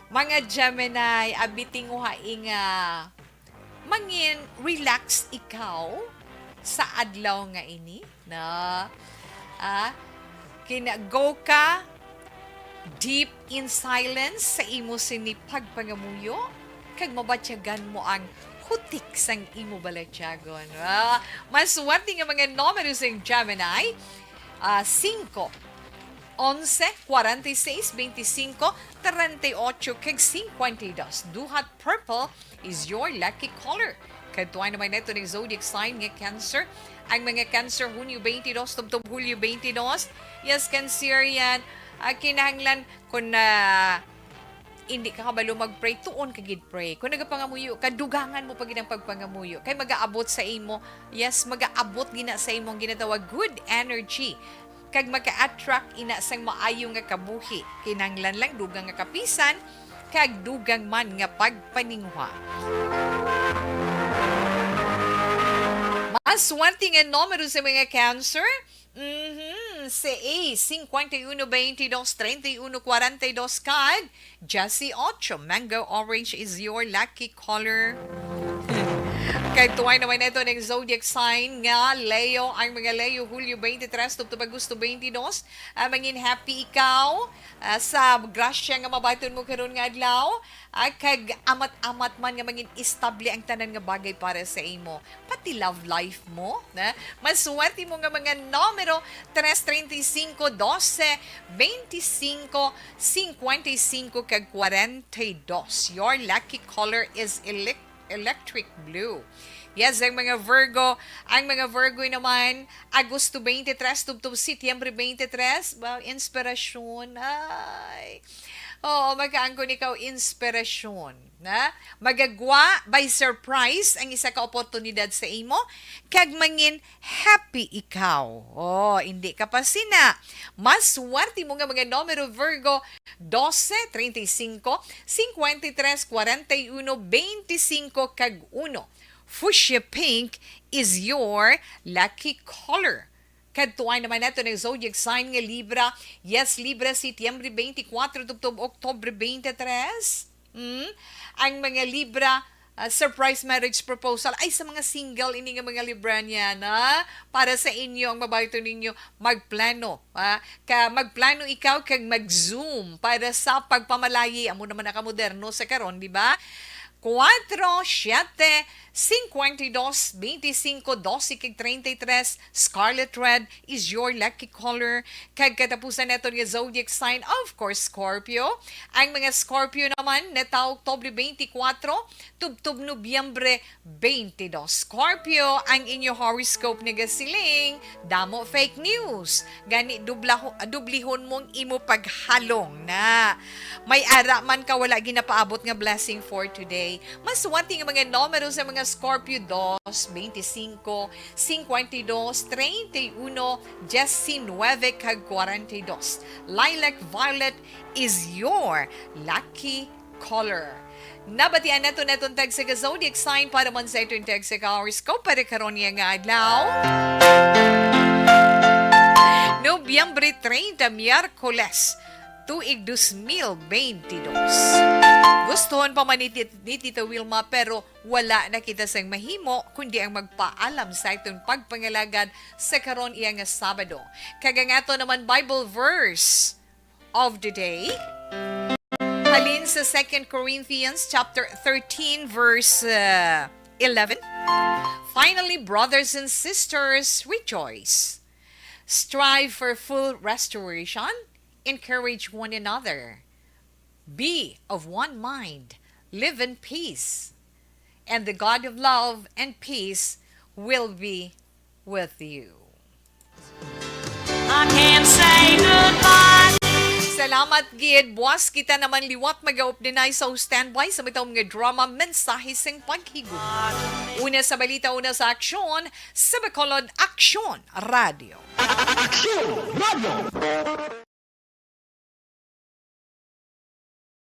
Mga Gemini, abi tinguhai nga mangin relax ikaw sa adlaw nga ini, na, ah, kina-, go ka deep in silence sa imo sini pagpangamuyo, kag mabatyagan mo ang hutik sang imo balatyagon. Ah, mas swerte nga mga numero sang Gemini, ah, singko, onse, cuarenta y seis, veinticinco, treinta y ocho, kag cincuenta y dos. Duhat purple is your lucky color. Kadtuan naman nato ang zodiac sign nga Cancer. Ang mga Cancer, Hunyo twenty-two tubtob Hulyo twenty-two. Yes, Cancerian, ah, kinahanglan kung na hindi ka kabalo mag-pray, tuon ka gid pray. Kung nagapangamuyo ka, dugangan mo pa gid ang pagpangamuyo. Kay magaabot sa imo, yes, magaabot gina sa imo ang ginatawag good energy. Kag maka-attract ina sang maayo nga kabuhi. Kinahanglan lang dugang nga kapisan, kag dugang man nga pagpaninguha. Mas swerte nga numero sa mga Cancer, mhm, si A, cincuenta y uno, veintidós, treinta y uno, cuarenta y dos, kag dieciocho. Mango orange is your lucky color. Kag tuway naman ito ng zodiac sign nga Leo. Ang mga Leo, Hulyo twenty-three tubtob Agosto twenty-dos. Ah, mangin happy ikaw, ah, sa grasya nga mabaton mo karon nga adlaw. Ah, kag amat-amat man nga mangin estable ang tanan nga bagay para sa imo. Pati love life mo, na? Maswerte mo nga mga numero, tres, treinta y cinco, doce, veinticinco, cincuenta y cinco, kag cuarenta y dos. Your lucky color is elec-, electric blue. Yes, ang mga Virgo, ang mga Virgo naman, Agosto twenty-three tubtob Setyembre twenty-three, wow, inspirasyon, ay. Oo, makaangkon ikaw inspirasyon, na magagwa by surprise ang isa ka oportunidad sa imo, kag mangin happy ikaw. Oh, hindi ka pa sina. Mas swerte mo nga mga numero, Virgo: doce, treinta y cinco, cincuenta y tres, cuarenta y uno, veinticinco, kag uno. Fuchsia pink is your lucky color. Kadtuan naman nato ang zodiac sign nga Libra. Yes, Libra, Setyembre twenty-four tubtob Oktubre twenty-three. Hmm? Ang mga Libra, ah, surprise marriage proposal. Ay, sa mga single, ini nga mga Libraniana, para sa inyo ang mabayton ninyo, magplano, ah, ka magplano ikaw kag mag-Zoom para sa pagpamalayi. Amo naman nakamoderno sa karon, di ba? Cuatro, siete, cincuenta y dos, veinticinco, doce, kag treinta y tres. Scarlet red is your lucky color. Kag katapusan naton nga zodiac sign, of course, Scorpio. Ang mga Scorpio naman, natawo Oktubre twenty-four tubtob Nobyembre twenty-two. Scorpio, ang inyo horoscope nagasiling, damo fake news. Gani, dublaho-, dublihon mong imo paghalong na. May ara man ka wala ginapaabot nga blessing for today. Mas swerte nga mga numero sa mga Scorpio: dos, veinticinco, cincuenta y dos, treinta y uno, diecinueve, kag cuarenta y dos. Lilac violet is your lucky color. Nabatian nato naton tagsa ka zodiac sign para man sa iton tagsa ka horoscope para karon niya nga adlaw. Nobyembre treinta, Miyerkules, tuig dos mil bentidós. Gustuhon pa man ni Tit-, ni Tita Wilma, pero wala na kita sang mahimo kundi ang magpaalam sa aton pagpangalagad sa karon iya nga Sabado. Kag ang ato naman Bible verse of the day halin sa Second Corinthians chapter thirteen, verse, uh, eleven. Finally, brothers and sisters, rejoice. Strive for full restoration. Encourage one another. Be of one mind. Live in peace. And the God of love and peace will be with you. I can't say goodbye. Salamat gid. Buwas kita naman liwat mag-updinay sa standby sa matawag nga drama, Mensahe sing Paghigugma. Una sa balita, una sa aksyon, sa Bacolod Aksyon Radio. Aksyon Radio.